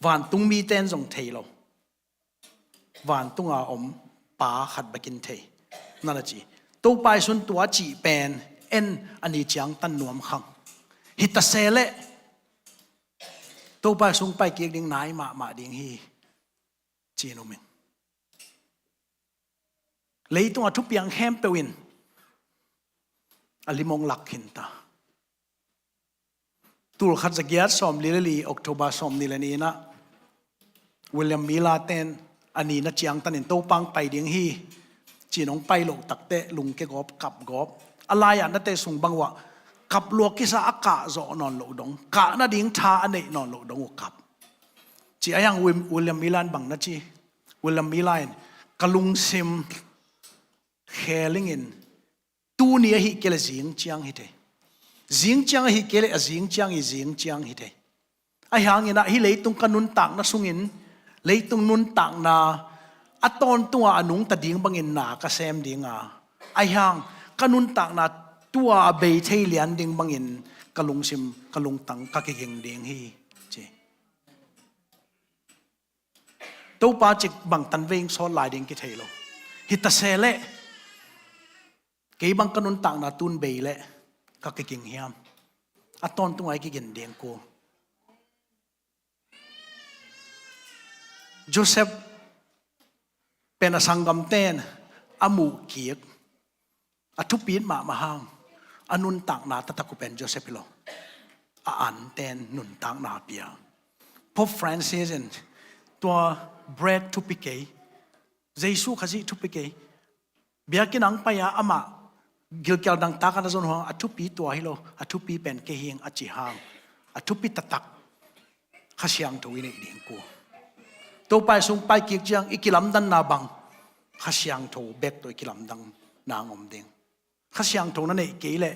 Vantung mite in zong thei lo. Vantung a om Pa khat bekin thei, na na ci. Topa Jesuh in tua cih pen en a ni ciang tan nuam khang. Hi ta se leh Topa Jesuh pai kik ding nai mahmah ding hi, ci-in um ing. Leitung a thupiang khempeuh in a lim hong lak khin ta. Tul khat za giat sawm li le li, October sawm nih le nih in ah, William Miller ten a ni na ciang tanin Topa hong pai ding hi, ci-in hong pai loh takteh lungke gawp, kap gawp. A lai-ah nate sung bang uh ah kap lua kisa, a kah zawh nawn loh dong, kah nading tha a neih nawn loh dong uh kap. Ci a hiang Wil-, William Miller in bang na ci? William Miller in, ka lungsim kheling in, tuni ahih kei leh zing ciang hi thei. Zing ciang ahih kei leh a zing ciang i zing ciang hi thei. Ahi hangin ah hih leitung ka nuntakna sungin, leitung nuntakna a tawntung a a nungta ding bangin na ka sem ding a, ahi hang ka nuntakna tua a bei thei lian ding bangin ka lungsim, ka lungtang ka kiging ding hi, ci. Topa cih bang tanvei hong sawt lai ding kithei lo. Hi ta se leh kei bang ka nuntakna tun bei leh ka kiging hiam? A tawntung a i kigin ding kul. Joseph pen a sanggamten a muh kik, a thupi mahmah hang, a nuntakna taktak uh pen Joseph hi lo. A anten nuntakna pia. Pope Francis in tua bread thupi kei, Jesuh Khazih thupi kei, biakinn ah hong pai a amah gilkial dangtak a na zon uh hang, a thupi tua hi lo, a thupi pen kei hi ing a ci hang, a thupi taktak Kha Siangtho i neih ding kul. Topa Jesuh hong pai kik ciang i kilamdanna bang, Kha Siangtho bek tawh i kilamdanna hong om ding. Kha Siangtho na neih kei leh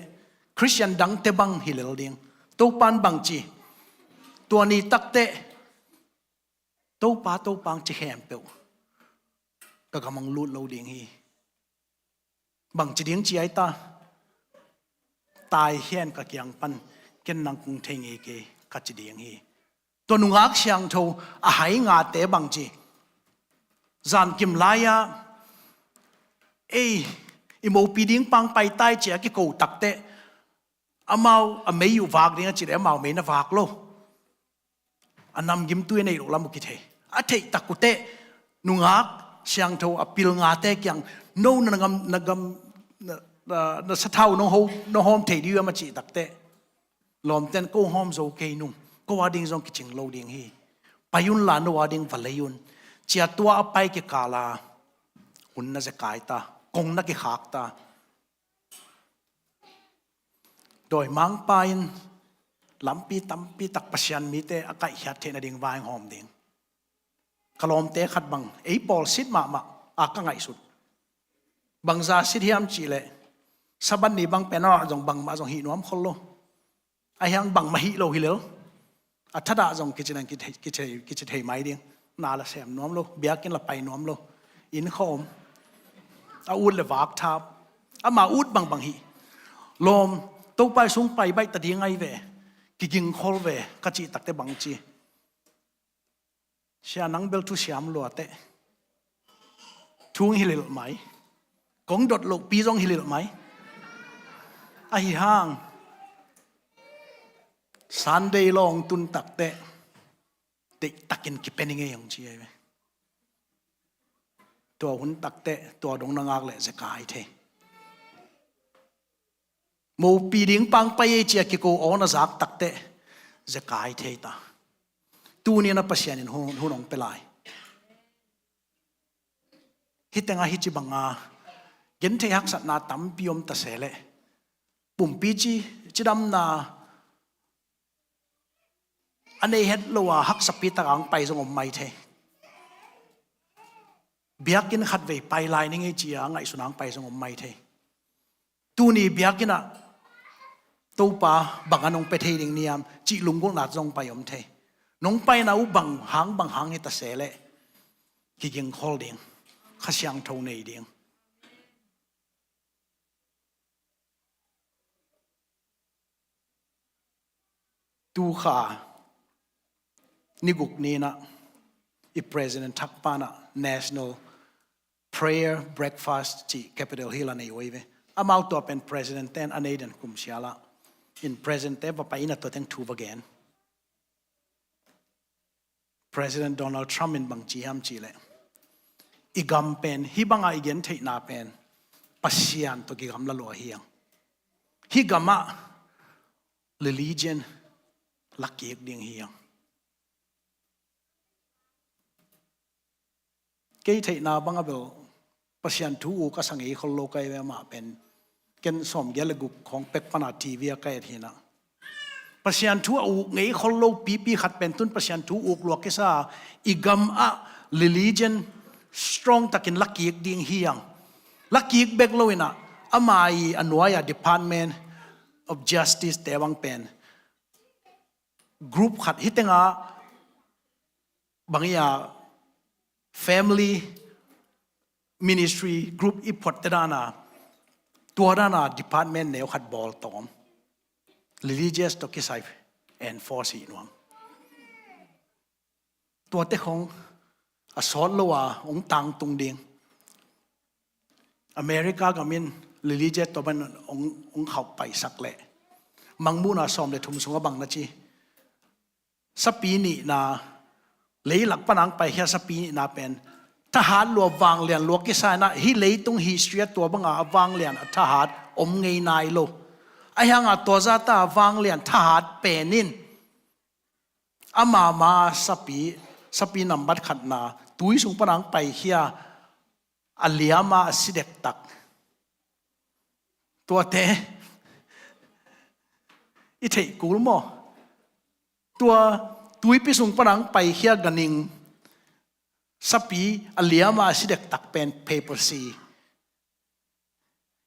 Khristian dangte bang hi lel ding. Topa in bang ci? Tua ni takteh Topa, Topa hong ci khempeuh ka gam ah hong lut lo ding hi. Bang ci ding ci ai ta? Taikhia in ka kiang pan, ken nang kong thei ngei kei, ka ci ding hi. Tua nungak siangtho a hai ngate bang ci? Zankim lai-ah ei, i mopi ding pang pai tai ci a kiko takteh, amau a mei uh vak ding a cih leh amau mei na vak lo. A namgimtui a neih loh lam uh kithei. A theih tak uh teh nungak siangtho a pil ngate kiang, no na gam, na gam, na, na, na sathau nong ho, nong hawm thei dih uh hiam a cih takteh, lawmten ko hawm zo kei nung, ko a ding zong kicing lo ding hi. Pai unla no a ding va lei un, ci a tua a pai kikal a hun na zekai ta, kong na kikhak ta. Dawimangpa in lampi tampi tak Pasian mite a kaihkhiat theih nading vai hong hawm ding. Ka lawmte khat bang, ei pawl sit mahmah a ka ngaihsut. Bangza sit hiam cih leh, Sabbath ni bang pen ah zong bangmah zong hih nuam khol lo. Ahi hang bangmah hih lo hi lel. A thadah zong kici nang kithei, kithei, kici thei mai ding. Na la sem nuam lo, biakinn la pai nuam lo. Inn khawm. A ut le vak thap. Ama ut bangbang hi. Lawm, Topa i sung pai baih ta ding ahi ve. Kigingkhol ve, ka cih takte bang ci. Sia, nang bel thu siam lua teh. Thu hong hilh mai. Kong dot lohpi zong hilh mai. Ahi hang. Sunday law hong tun takteh. Deihtakin kipia ning ei hong ci ahi ve. Tua hun takteh, tua dong na ngak leh zekai thei. Mopi ding pang pai ei ci-a kiko aw na zak takteh, zekai thei ta. Tuni-in a Pasian in hun, hun hong pia lai. Hih tengah hih ci banga, genthei haksatna tampi om ta se leh. Pumpi ci, cidamna, a nei het lo a haksapi tak a hong pai zong om mai thei. Biakinn khatvei pai lai ning ei ci-a ngaihsun a hong pai zong om mai thei. Tuni biakinn ah Topa bang a nong pia thei ding hiam cih lunggulhna zong pai om thei. Nong paina uh bang hang bang hang hi ta se leh. Kigingkhol ding. Kha Siangtho nei ding. Tu kha ni guk ni-in ah i President thakpa'n ah National Prayer Breakfast cih Capitol Hill ah nei uh ahi ve. Amau tua pen President te'n a nei den kum sial ah. In President te va pai in ah tua teng thu va gen. President Donald Trump in bang ci hiam cih leh, i gam pen, hih banga i gentheihna pen Pasian tawh kigamla lua hi hang. Hih gamah religion la kik ding hi hang. Kei theihna bang a bel Pasian thu uk a sa ngei khol lo ka hi ve, amah pen ken sawmgiat le guk khawng pek pan a T V ah ka et hi-in ah. Pasian thu a uk ngei khol lo pipi khat pen tun Pasian thu uk lua kisa, i gam ah religion strong takin la kik ding hi hang. La kik bek lo-in ah, ama i a nuai a Department of Justice te bang pen group khat hih tengah bang hi a family ministry group i phuatte dan a, tua dan a department neu khat bawl tawm. Religious tawh kisai enforce hi nuam. Tuate khawng a sawt lo a hong tangtung ding. America gam in religious tawh ban hong, hong khauh paisak leh, Mangmuhna sawm le thum sungah bang na ci? Sapi nihna, leilak pan a hong paikhia sapi nihna pen thahat lua, vanglian lua kisa-in ah, hih leitung history ah tua banga a vanglian a thahat om ngei nai lo. Ahi hanga tua zata a vanglian thahat pen in ama ma sapi, sapi nambat khatna tui sung pan a hong paikhia, a liama a si dektak. Tuate i theih kul maw? Tua tuipi sung pan a hong paikhia ganhing sapi a liama a si dektak pen papacy.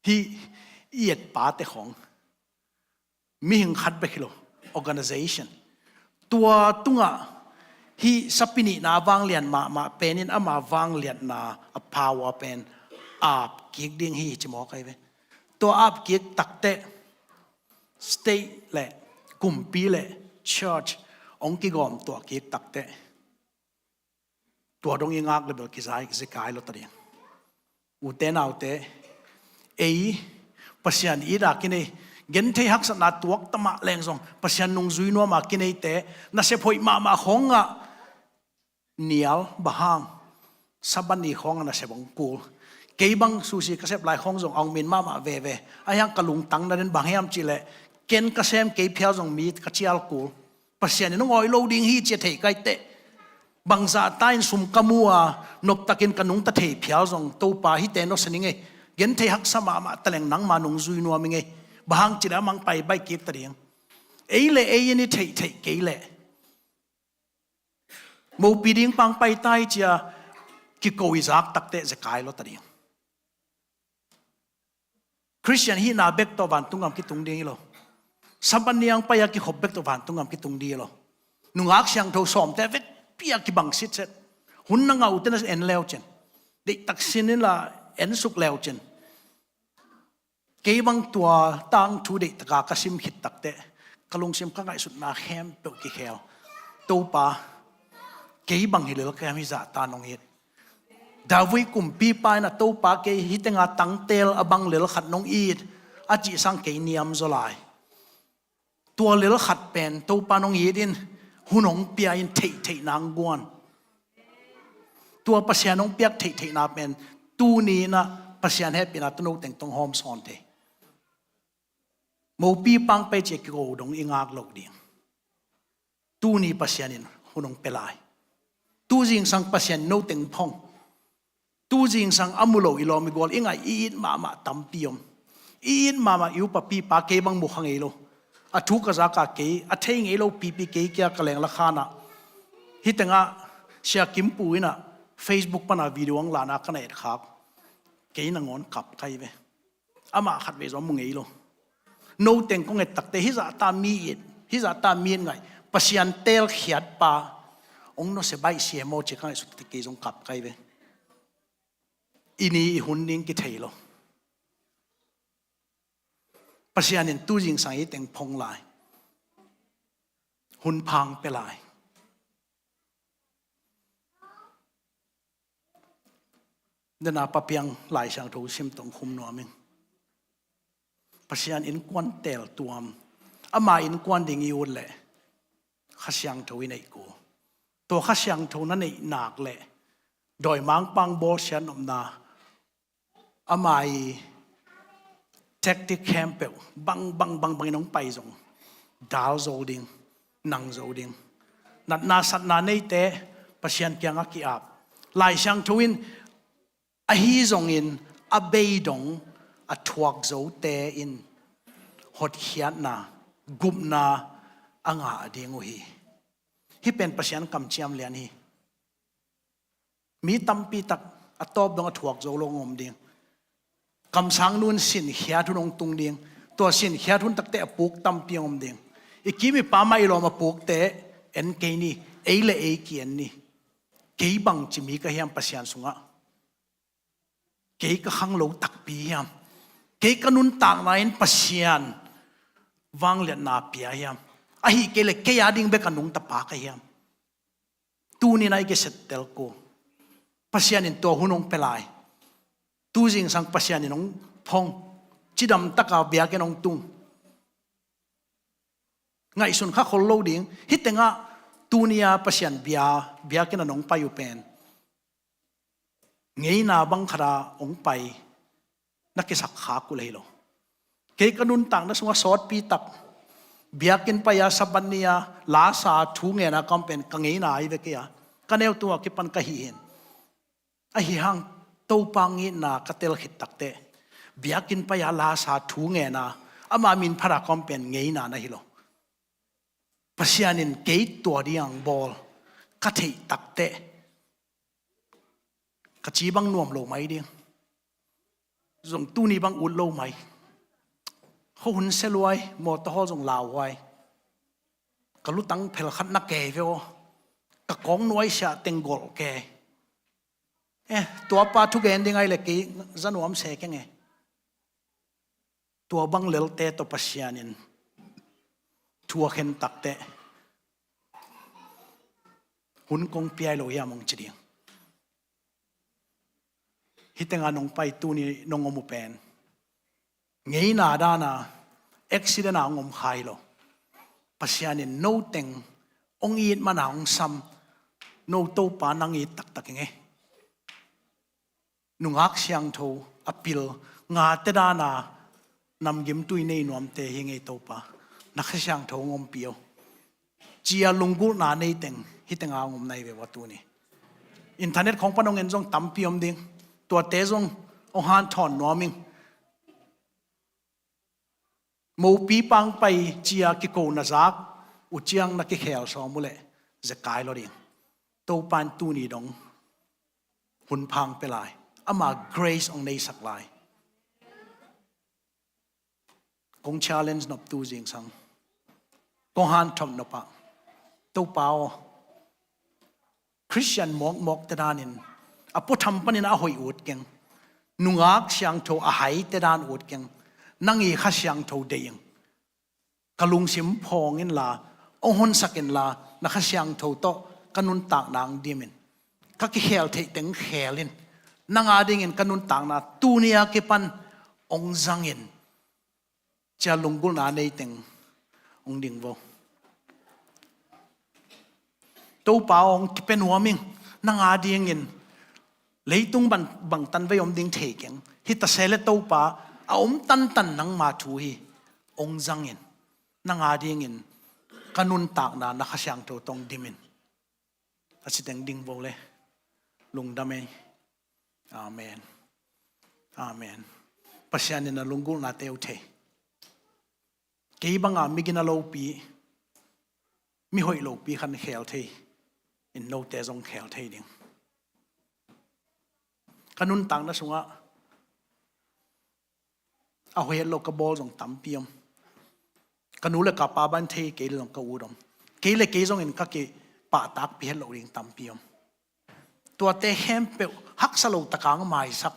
Hih i etpate khawng mihing khat bek hi lo, organization. Tua tungah hih sapi nihna vanglian mahmah pen in ama vangliatna a power pen ap kik ding hi ci mawk ahi ve. Tua ap kik takteh state le kumpi le church hong kigawm tuah kik takteh tua dong i ngak le bel kizai, zekai lo ta ding. Ute naute, ei Pasian it a kinei, genthei haksatna tuak ta mah leng zong Pasian nungzui nuam a kineite, nasep hoih mahmah khawngah nial, bang hang Sabbath ni khawngah nasep hong kul. Kei bang sushi ka sep lai khawng zong a hong min mahmah veve. Ahi hang ka lungtang na den bang hiam cih leh, ken ka sem kei phial zong mi ka cial kul. Pasian in hong awi lo ding hi ci-a thei kai teh. Bangzah ta in sum ka mu a, noptakin ka nungta thei phial zong Topa hihte nusia ning ei. Genthei haksa mahmah ta leng nangma nungzui nuam ing ei. Bang hang cih leh a mang pai baih kik ta ding. Ei le ei in i theihtheih kei leh, mopi ding pang pai ta hi ci-a kiko i zak takteh zekai lo ta ding. Khristian hihna bek tawh vantung gam kitung ding hi lo. Sabbath ni a hong pai-a kikhop bek tawh vantung gam kitung ding hi lo. Nungak siangtho sawmte vekpi-a kibang sitset. Hun na ngah uh teh na en leucin, deihtak sin inla en suk leucin. Kei bang tua tangthu deihtaka ka sim khit takteh ka lungsim, ka ngaihsutna khempeuh kikhel. Topa, kei bang hi lel ka hiam, hih zahta nong it? David kumpipa in a Topa, kei hih tenga tangtel a bang lel khat nong it, a cih sang kei niam zaw lai. Tua lel khat pen Topa nong it in, hun hong pia in, theihtheihna hong guan. Tua Pasian hong piak theihtheihna pen tuni in a Pasian hehpihna tawh no teng tawh hong hawm sawn thei. Mopi pangpai ci-a kiko dong i ngak loh ding. Tuni Pasian in hun hong pia lai. Tu zingsang Pasian in no teng phong. Tu zingsang a mu lo i lawm i gual, i ngaih, i it mahmah tampi om. I it mahmah i upa pipa, kei bang mu kha ngei lo. A thu ka zak a kei, a thei ngei lo pipi kei kia ka leng la khan ah. Hih tengah Sia Kim Pu in a Facebook pan a video hong lana ka na etkhak. Kei nangawn kap kai ve. Amah khatvei zong mu ngei lo. No teng kong et takteh hih zahta mi it, hih zahta mi it ngaih, Pasian telkhiatpa hong nusia baih sia maw ci-a ka ngaihsut takteh kei zong kap kai ve. I ni i hun ding kithei lo. Pasian in tu zingsang i teng phong lai. Hun pha hong pia lai. Dena Pa Piang Lai Siangtho sim tawh khum nuam ing. Pasian innkuan teltuam, ama innkuan ding i ut leh Kha Siangtho i neih kul. Tua Kha Siangtho na neih nak leh dawimangpa hong bawlsiat nopna, ama i tactic khempeuh bang bang bang bangin hong pai zong, dal zo ding, nang zo ding. Natna satna neite Pasian kiangah ki-ap. Lai Siangtho in ahi zongin a beidong a thuak zote in hotkhiatna, gupna a ngah ding uh hi. Hih pen Pasian kamciam lian hi. Mi tampi tak a tawp dong a thuak zo lo hong om ding. Kamsang nu in sinkhiat hun hong tung ding. Tua sinkhiat hun takteh a puk tampi hong om ding. I kim i pam a i lawm a pukte en kei ni, ei le ei ki-en ni. Kei bangci mi ka hiam Pasian sungah? Kei ka khanglo takpi hiam? Kei ka nuntakna in Pasian vangliatna pia hiam? Ahih kei leh kei a ding bek a nungta pa ka hiam? Tuni-in a i kisettel kul. Pasian in tua hun hong pia lai. Tu zingsang Pasian in hong phong. Cidamtaka biakinn hong tung. Ngaihsun kha khol lo ding. Hih tengah tuni-a Pasian bia, biakinn a nong pai uh pen ngeina bang khat a hong pai na kisak khak uh leh hi lo. Kei ka nuntakna sungah sawtpi tak, biakinn pai-a Sabbath ni-a lasa thu ngen a ka om pen ka ngeina ahi ve kei a, ka neu tungah kipan ka hih hi. Ahi hang Topa hong itna ka tel khit takteh biakinn pai-a lasa thu ngen a, ama min phat a ka om pen ngeina na hi lo. Pasian in kei tua ding hong bawl ka theih takteh ka ci bang nuam lo mai ding. Zong tuni bang ut lo mai. Khuahun se luai, mawtaw hawl zong lauhuai. Ka lutang phel khat na kei ve aw. Ka kawng nuaisiah teng golh kei. Eh, tuapa thugen ding ahi leh kei za nuam se keng e. Tua bang lelte tawh Pasian in thu a khen takteh, hun kong pia hi lo hiam hong ci ding. Hih tengah nong pai, tuni nong om uh pen ngeina dana accident a hong om kha hi lo. Pasian in no teng hong it man a hong sam, no Topa nang it taktak ing e. Nungak siangtho a pil, ngate dana namgimtui nei nuamte hi ing e Topa. Na Kha Siangtho hong ompih o, ci-a lunggulhna nei teng hih tengah hong om na hi ve ua tuni. Internet khawng pan hong en zong tampi om ding. Tuate zong hong hanthawn nuam ing. Mopi pangpai ci-a kiko na zak uh ciang na kikhel sawm uh leh zekai lo ding. Topa in tuni dong hun pha hong pia lai. Ama grace hong neisak lai. Kong challenge nop tu zingsang, kong hanthawn nop ah, Topa aw, Khristian mawkmawkte danin a puatham panin a hoih ut keng. Nungak siangtho a haite dan ut keng. Nang i Kha Siangtho deih ing. Ka lungsim phawng inla, hong honsak inla, na Kha Siangtho tawh ka nuntakna hong dim in. Ka kikhel theih teng khel in. Nang a dingin ka nuntakna tuni a kipan hong zang in. Cia lunggulhna nei teng hong ding vo. Topa aw, hong kipia nuam ing. Nang a dingin leitung bang, bangtan vei om ding thei keng. Hi ta se leh Topa, a om tantan nangma thu hi. Hong zang in. Nang a dingin ka nuntakna na Kha Siangtho tawh hong dim in. A ci teng ding vo le. Lungdam ei. Amen. Amen. Pasian in a lunggulhna teu thei. Kei banga mi gina lopi, mi hoih lopi khan khel thei in, note zong khel thei ding. Ka nuntakna sungah a hoih het lo ka bawl zong tampi om. Ka nu le ka pa ban thei kei le zong ka ut om. Kei le kei zongin ka kipahtakpih het lo ding tampi om. Tuate khempeuh haksa lo takah hong maisak.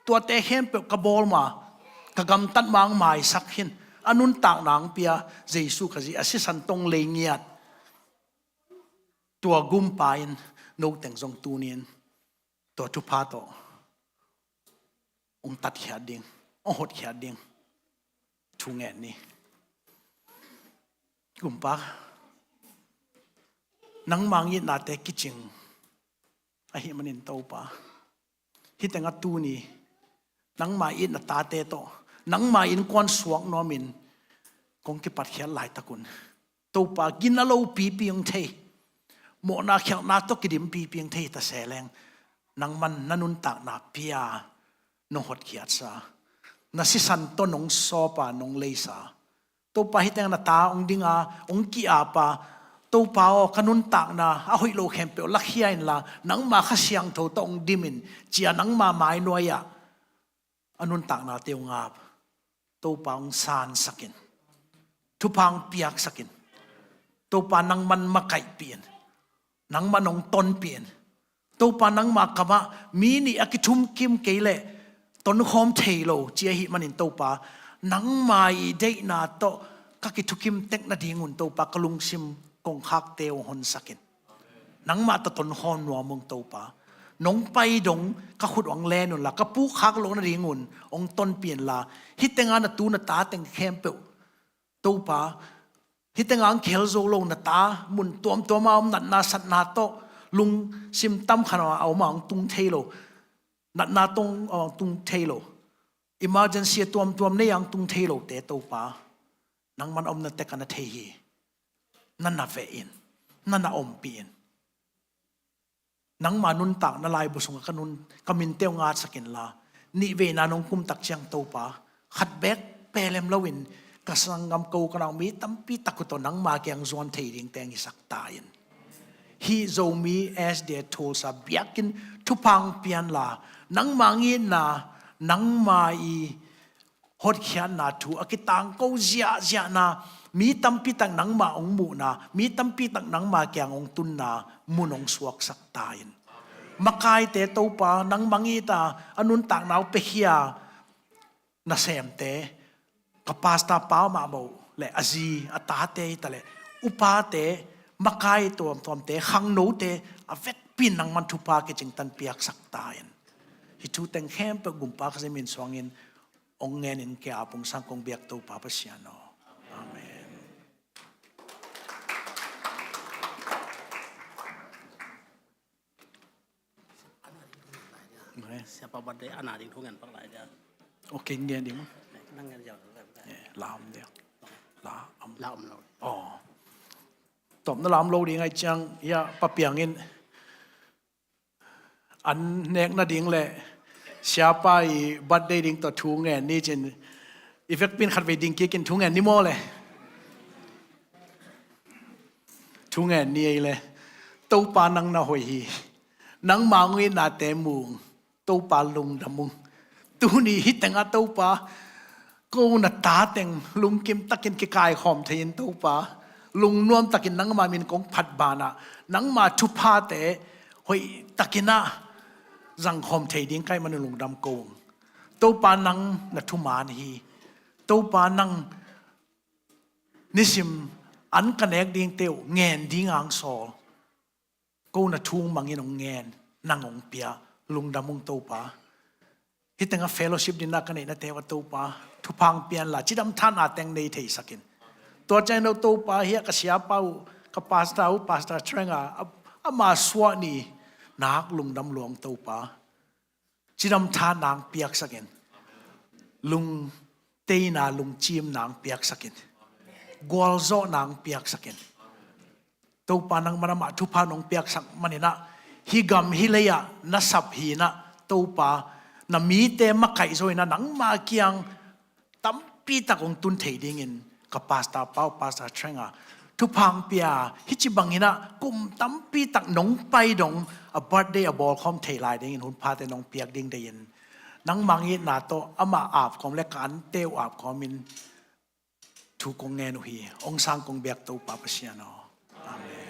Tuate khempeuh ka bawl ma, ka gamtat ma hong maisak hi in. A nuntakna hong pia Jesu Khazih a sisan tawh hong lei ngiat. Tua gumpa in no teng zong tuni in tua thupha tawh hong tatkhiat ding, hong hotkhiat ding thu ngen ni. Gumpa, nangma hong itnate kicing ahih manin Topa, hi tengah tuni nangma itna tate tawh nangma innkuan suak nuamin kong kipatkhiat laitak un, Topa, gina lopipi hong thei, mawhna khialhna tawh kidimpipi hong thei ta se leng, nangman na nuntakna pia, nong hotkhiatsa, na sisan tawh nong sawpa, nong leisa. Topa, hi tengah na ta hong dinga, hong ki-apa, Topa aw, ka nuntakna a hoih lo khempeuh lakhia inla, nangma Kha Siangtho tawh hong dim in, cia nangma mainuai-ah a nuntaknate hong ap. Topa, hong sansak in. Thupha hong piaksak in. Topa, nangman makaihpih in. Nangman hong tonpih in. Topa, nangma kamah mi nih a kithumkim kei leh tonkhawm thei lo ci ahih manin Topa, nangma i deihna tawh ka kithukim tek nadingun Topa, ka lungsim kongkhakte hong honsak in. Nangmah tawh tonkhawm nuam ung Topa. Nong pai dong ka khut hong len unla, ka pukkhak loh nadingun hong tonpih inla, hi tengah na tu na ta teng khempeuh, Topa, hi tengah hong khel zo lo na ta mun tuamtuama om, natna satna tawh lungsim tamkhat a om a hong tung thei lo, natna tawh a hong tung thei lo, emergency a tuamtuam nei a hong tung thei lote Topa, nangman omna tek a na thei hi. Na na veh in, na na ompih in. Nangma nuntakna laibu sungah ka nun, ka minte hong atsak inla, nihveina nong kumtak ciang Topa, khat beek pelem loin ka sanggam ko ka nau mi tampi tak uh tawh nangma kiang zuan thei dingte hong hisak ta in. Hih Zomi S D A Tulsa biakinn thupha hong pia inla, nangma hong itna, nangma i hotkhiatna thu a kitangko ziahziahna, mi tampi tak nangmah hong muhna, mi tampi tak nangma kiang hong tunna mun hong suaksak ta in. Makaite Topa, nangmah hong it a, a nuntakna uh piakhia nasemte, ka pastor pa mahmah uh le a zi, a tate hi ta le, upate, makai tuamtuamte, khangnote, a vekpi in nangman thupha kicingtan piaksak ta in. Hih thu teng khempeuh Gumpa Kha Siangtho min suangin hong ngenin kei a pungsang kong biak Topa Pasian aw. Amen. Siapa birthday, ana ding thu ngen pak lai dia. Okay, ngen ding. Nang ngen dia. Eh, lam dia. La om. La om lo. Oh. Tawpna lam lo ding ai ciang, ya, Pa Piang in an nek nading le siapa i birthday ding tawh thu ngen ni cin, i vekpi in khatvei ding kikin thu ngen ni maw le? Thu ngen ni ei le. Topa, nang na hoih hi. Nangma hong itnate mu ung. Topa, lungdam ung. Tuni hih tengah Topa, ko na ta teng lungkim takin kikaikhawm thei in Topa, lungnuam takin nangma min kong phat banah nangma thuphate hoih takin ah zangkhawm thei ding ka hih manin lungdam ko ung. Topa, nang na thuman hi. Topa, nang nisim an ka nek dingte uh ngen ding a hong sawl. Ko na thu mangin hong ngen, nang hong pia. Lungdam ung Topa. Hih tengah fellowship dinna ka neihnate uh ah Topa, thupha hong pia inla, cidam thahatna teng nei theisak in. Tua ciangin Topa, hiah ka siapa uh, ka pastor uh, Pastor Trang a, a, ama suah ni nak lungdam lua ung Topa. Cidam thahatna hong piaksak in. Lungteina, lungcimna hong piaksak in. Gualzawhna hong piaksak in. Topa, nangmah in amah thupha nong piaksak manin ah, hih gam hih lei-ah na sap hi-in ah, Topa, na mite makaih zo-in ah, nangmah kiang tampi tak hong tun thei dingin ka pastor pa uh, Pastor Trang a, thupha hong pia, hih ci bangin ah kum tampi tak nong pai dong a birthday a bawlkhawm thei lai dingin hun phate nong piak ding deih in, nangmah hong itna tawh amah ap khawm le ka ante uh ap khawmin thu kong ngen uh hi. Hong sang kong biak Topa Pasian aw. Amen.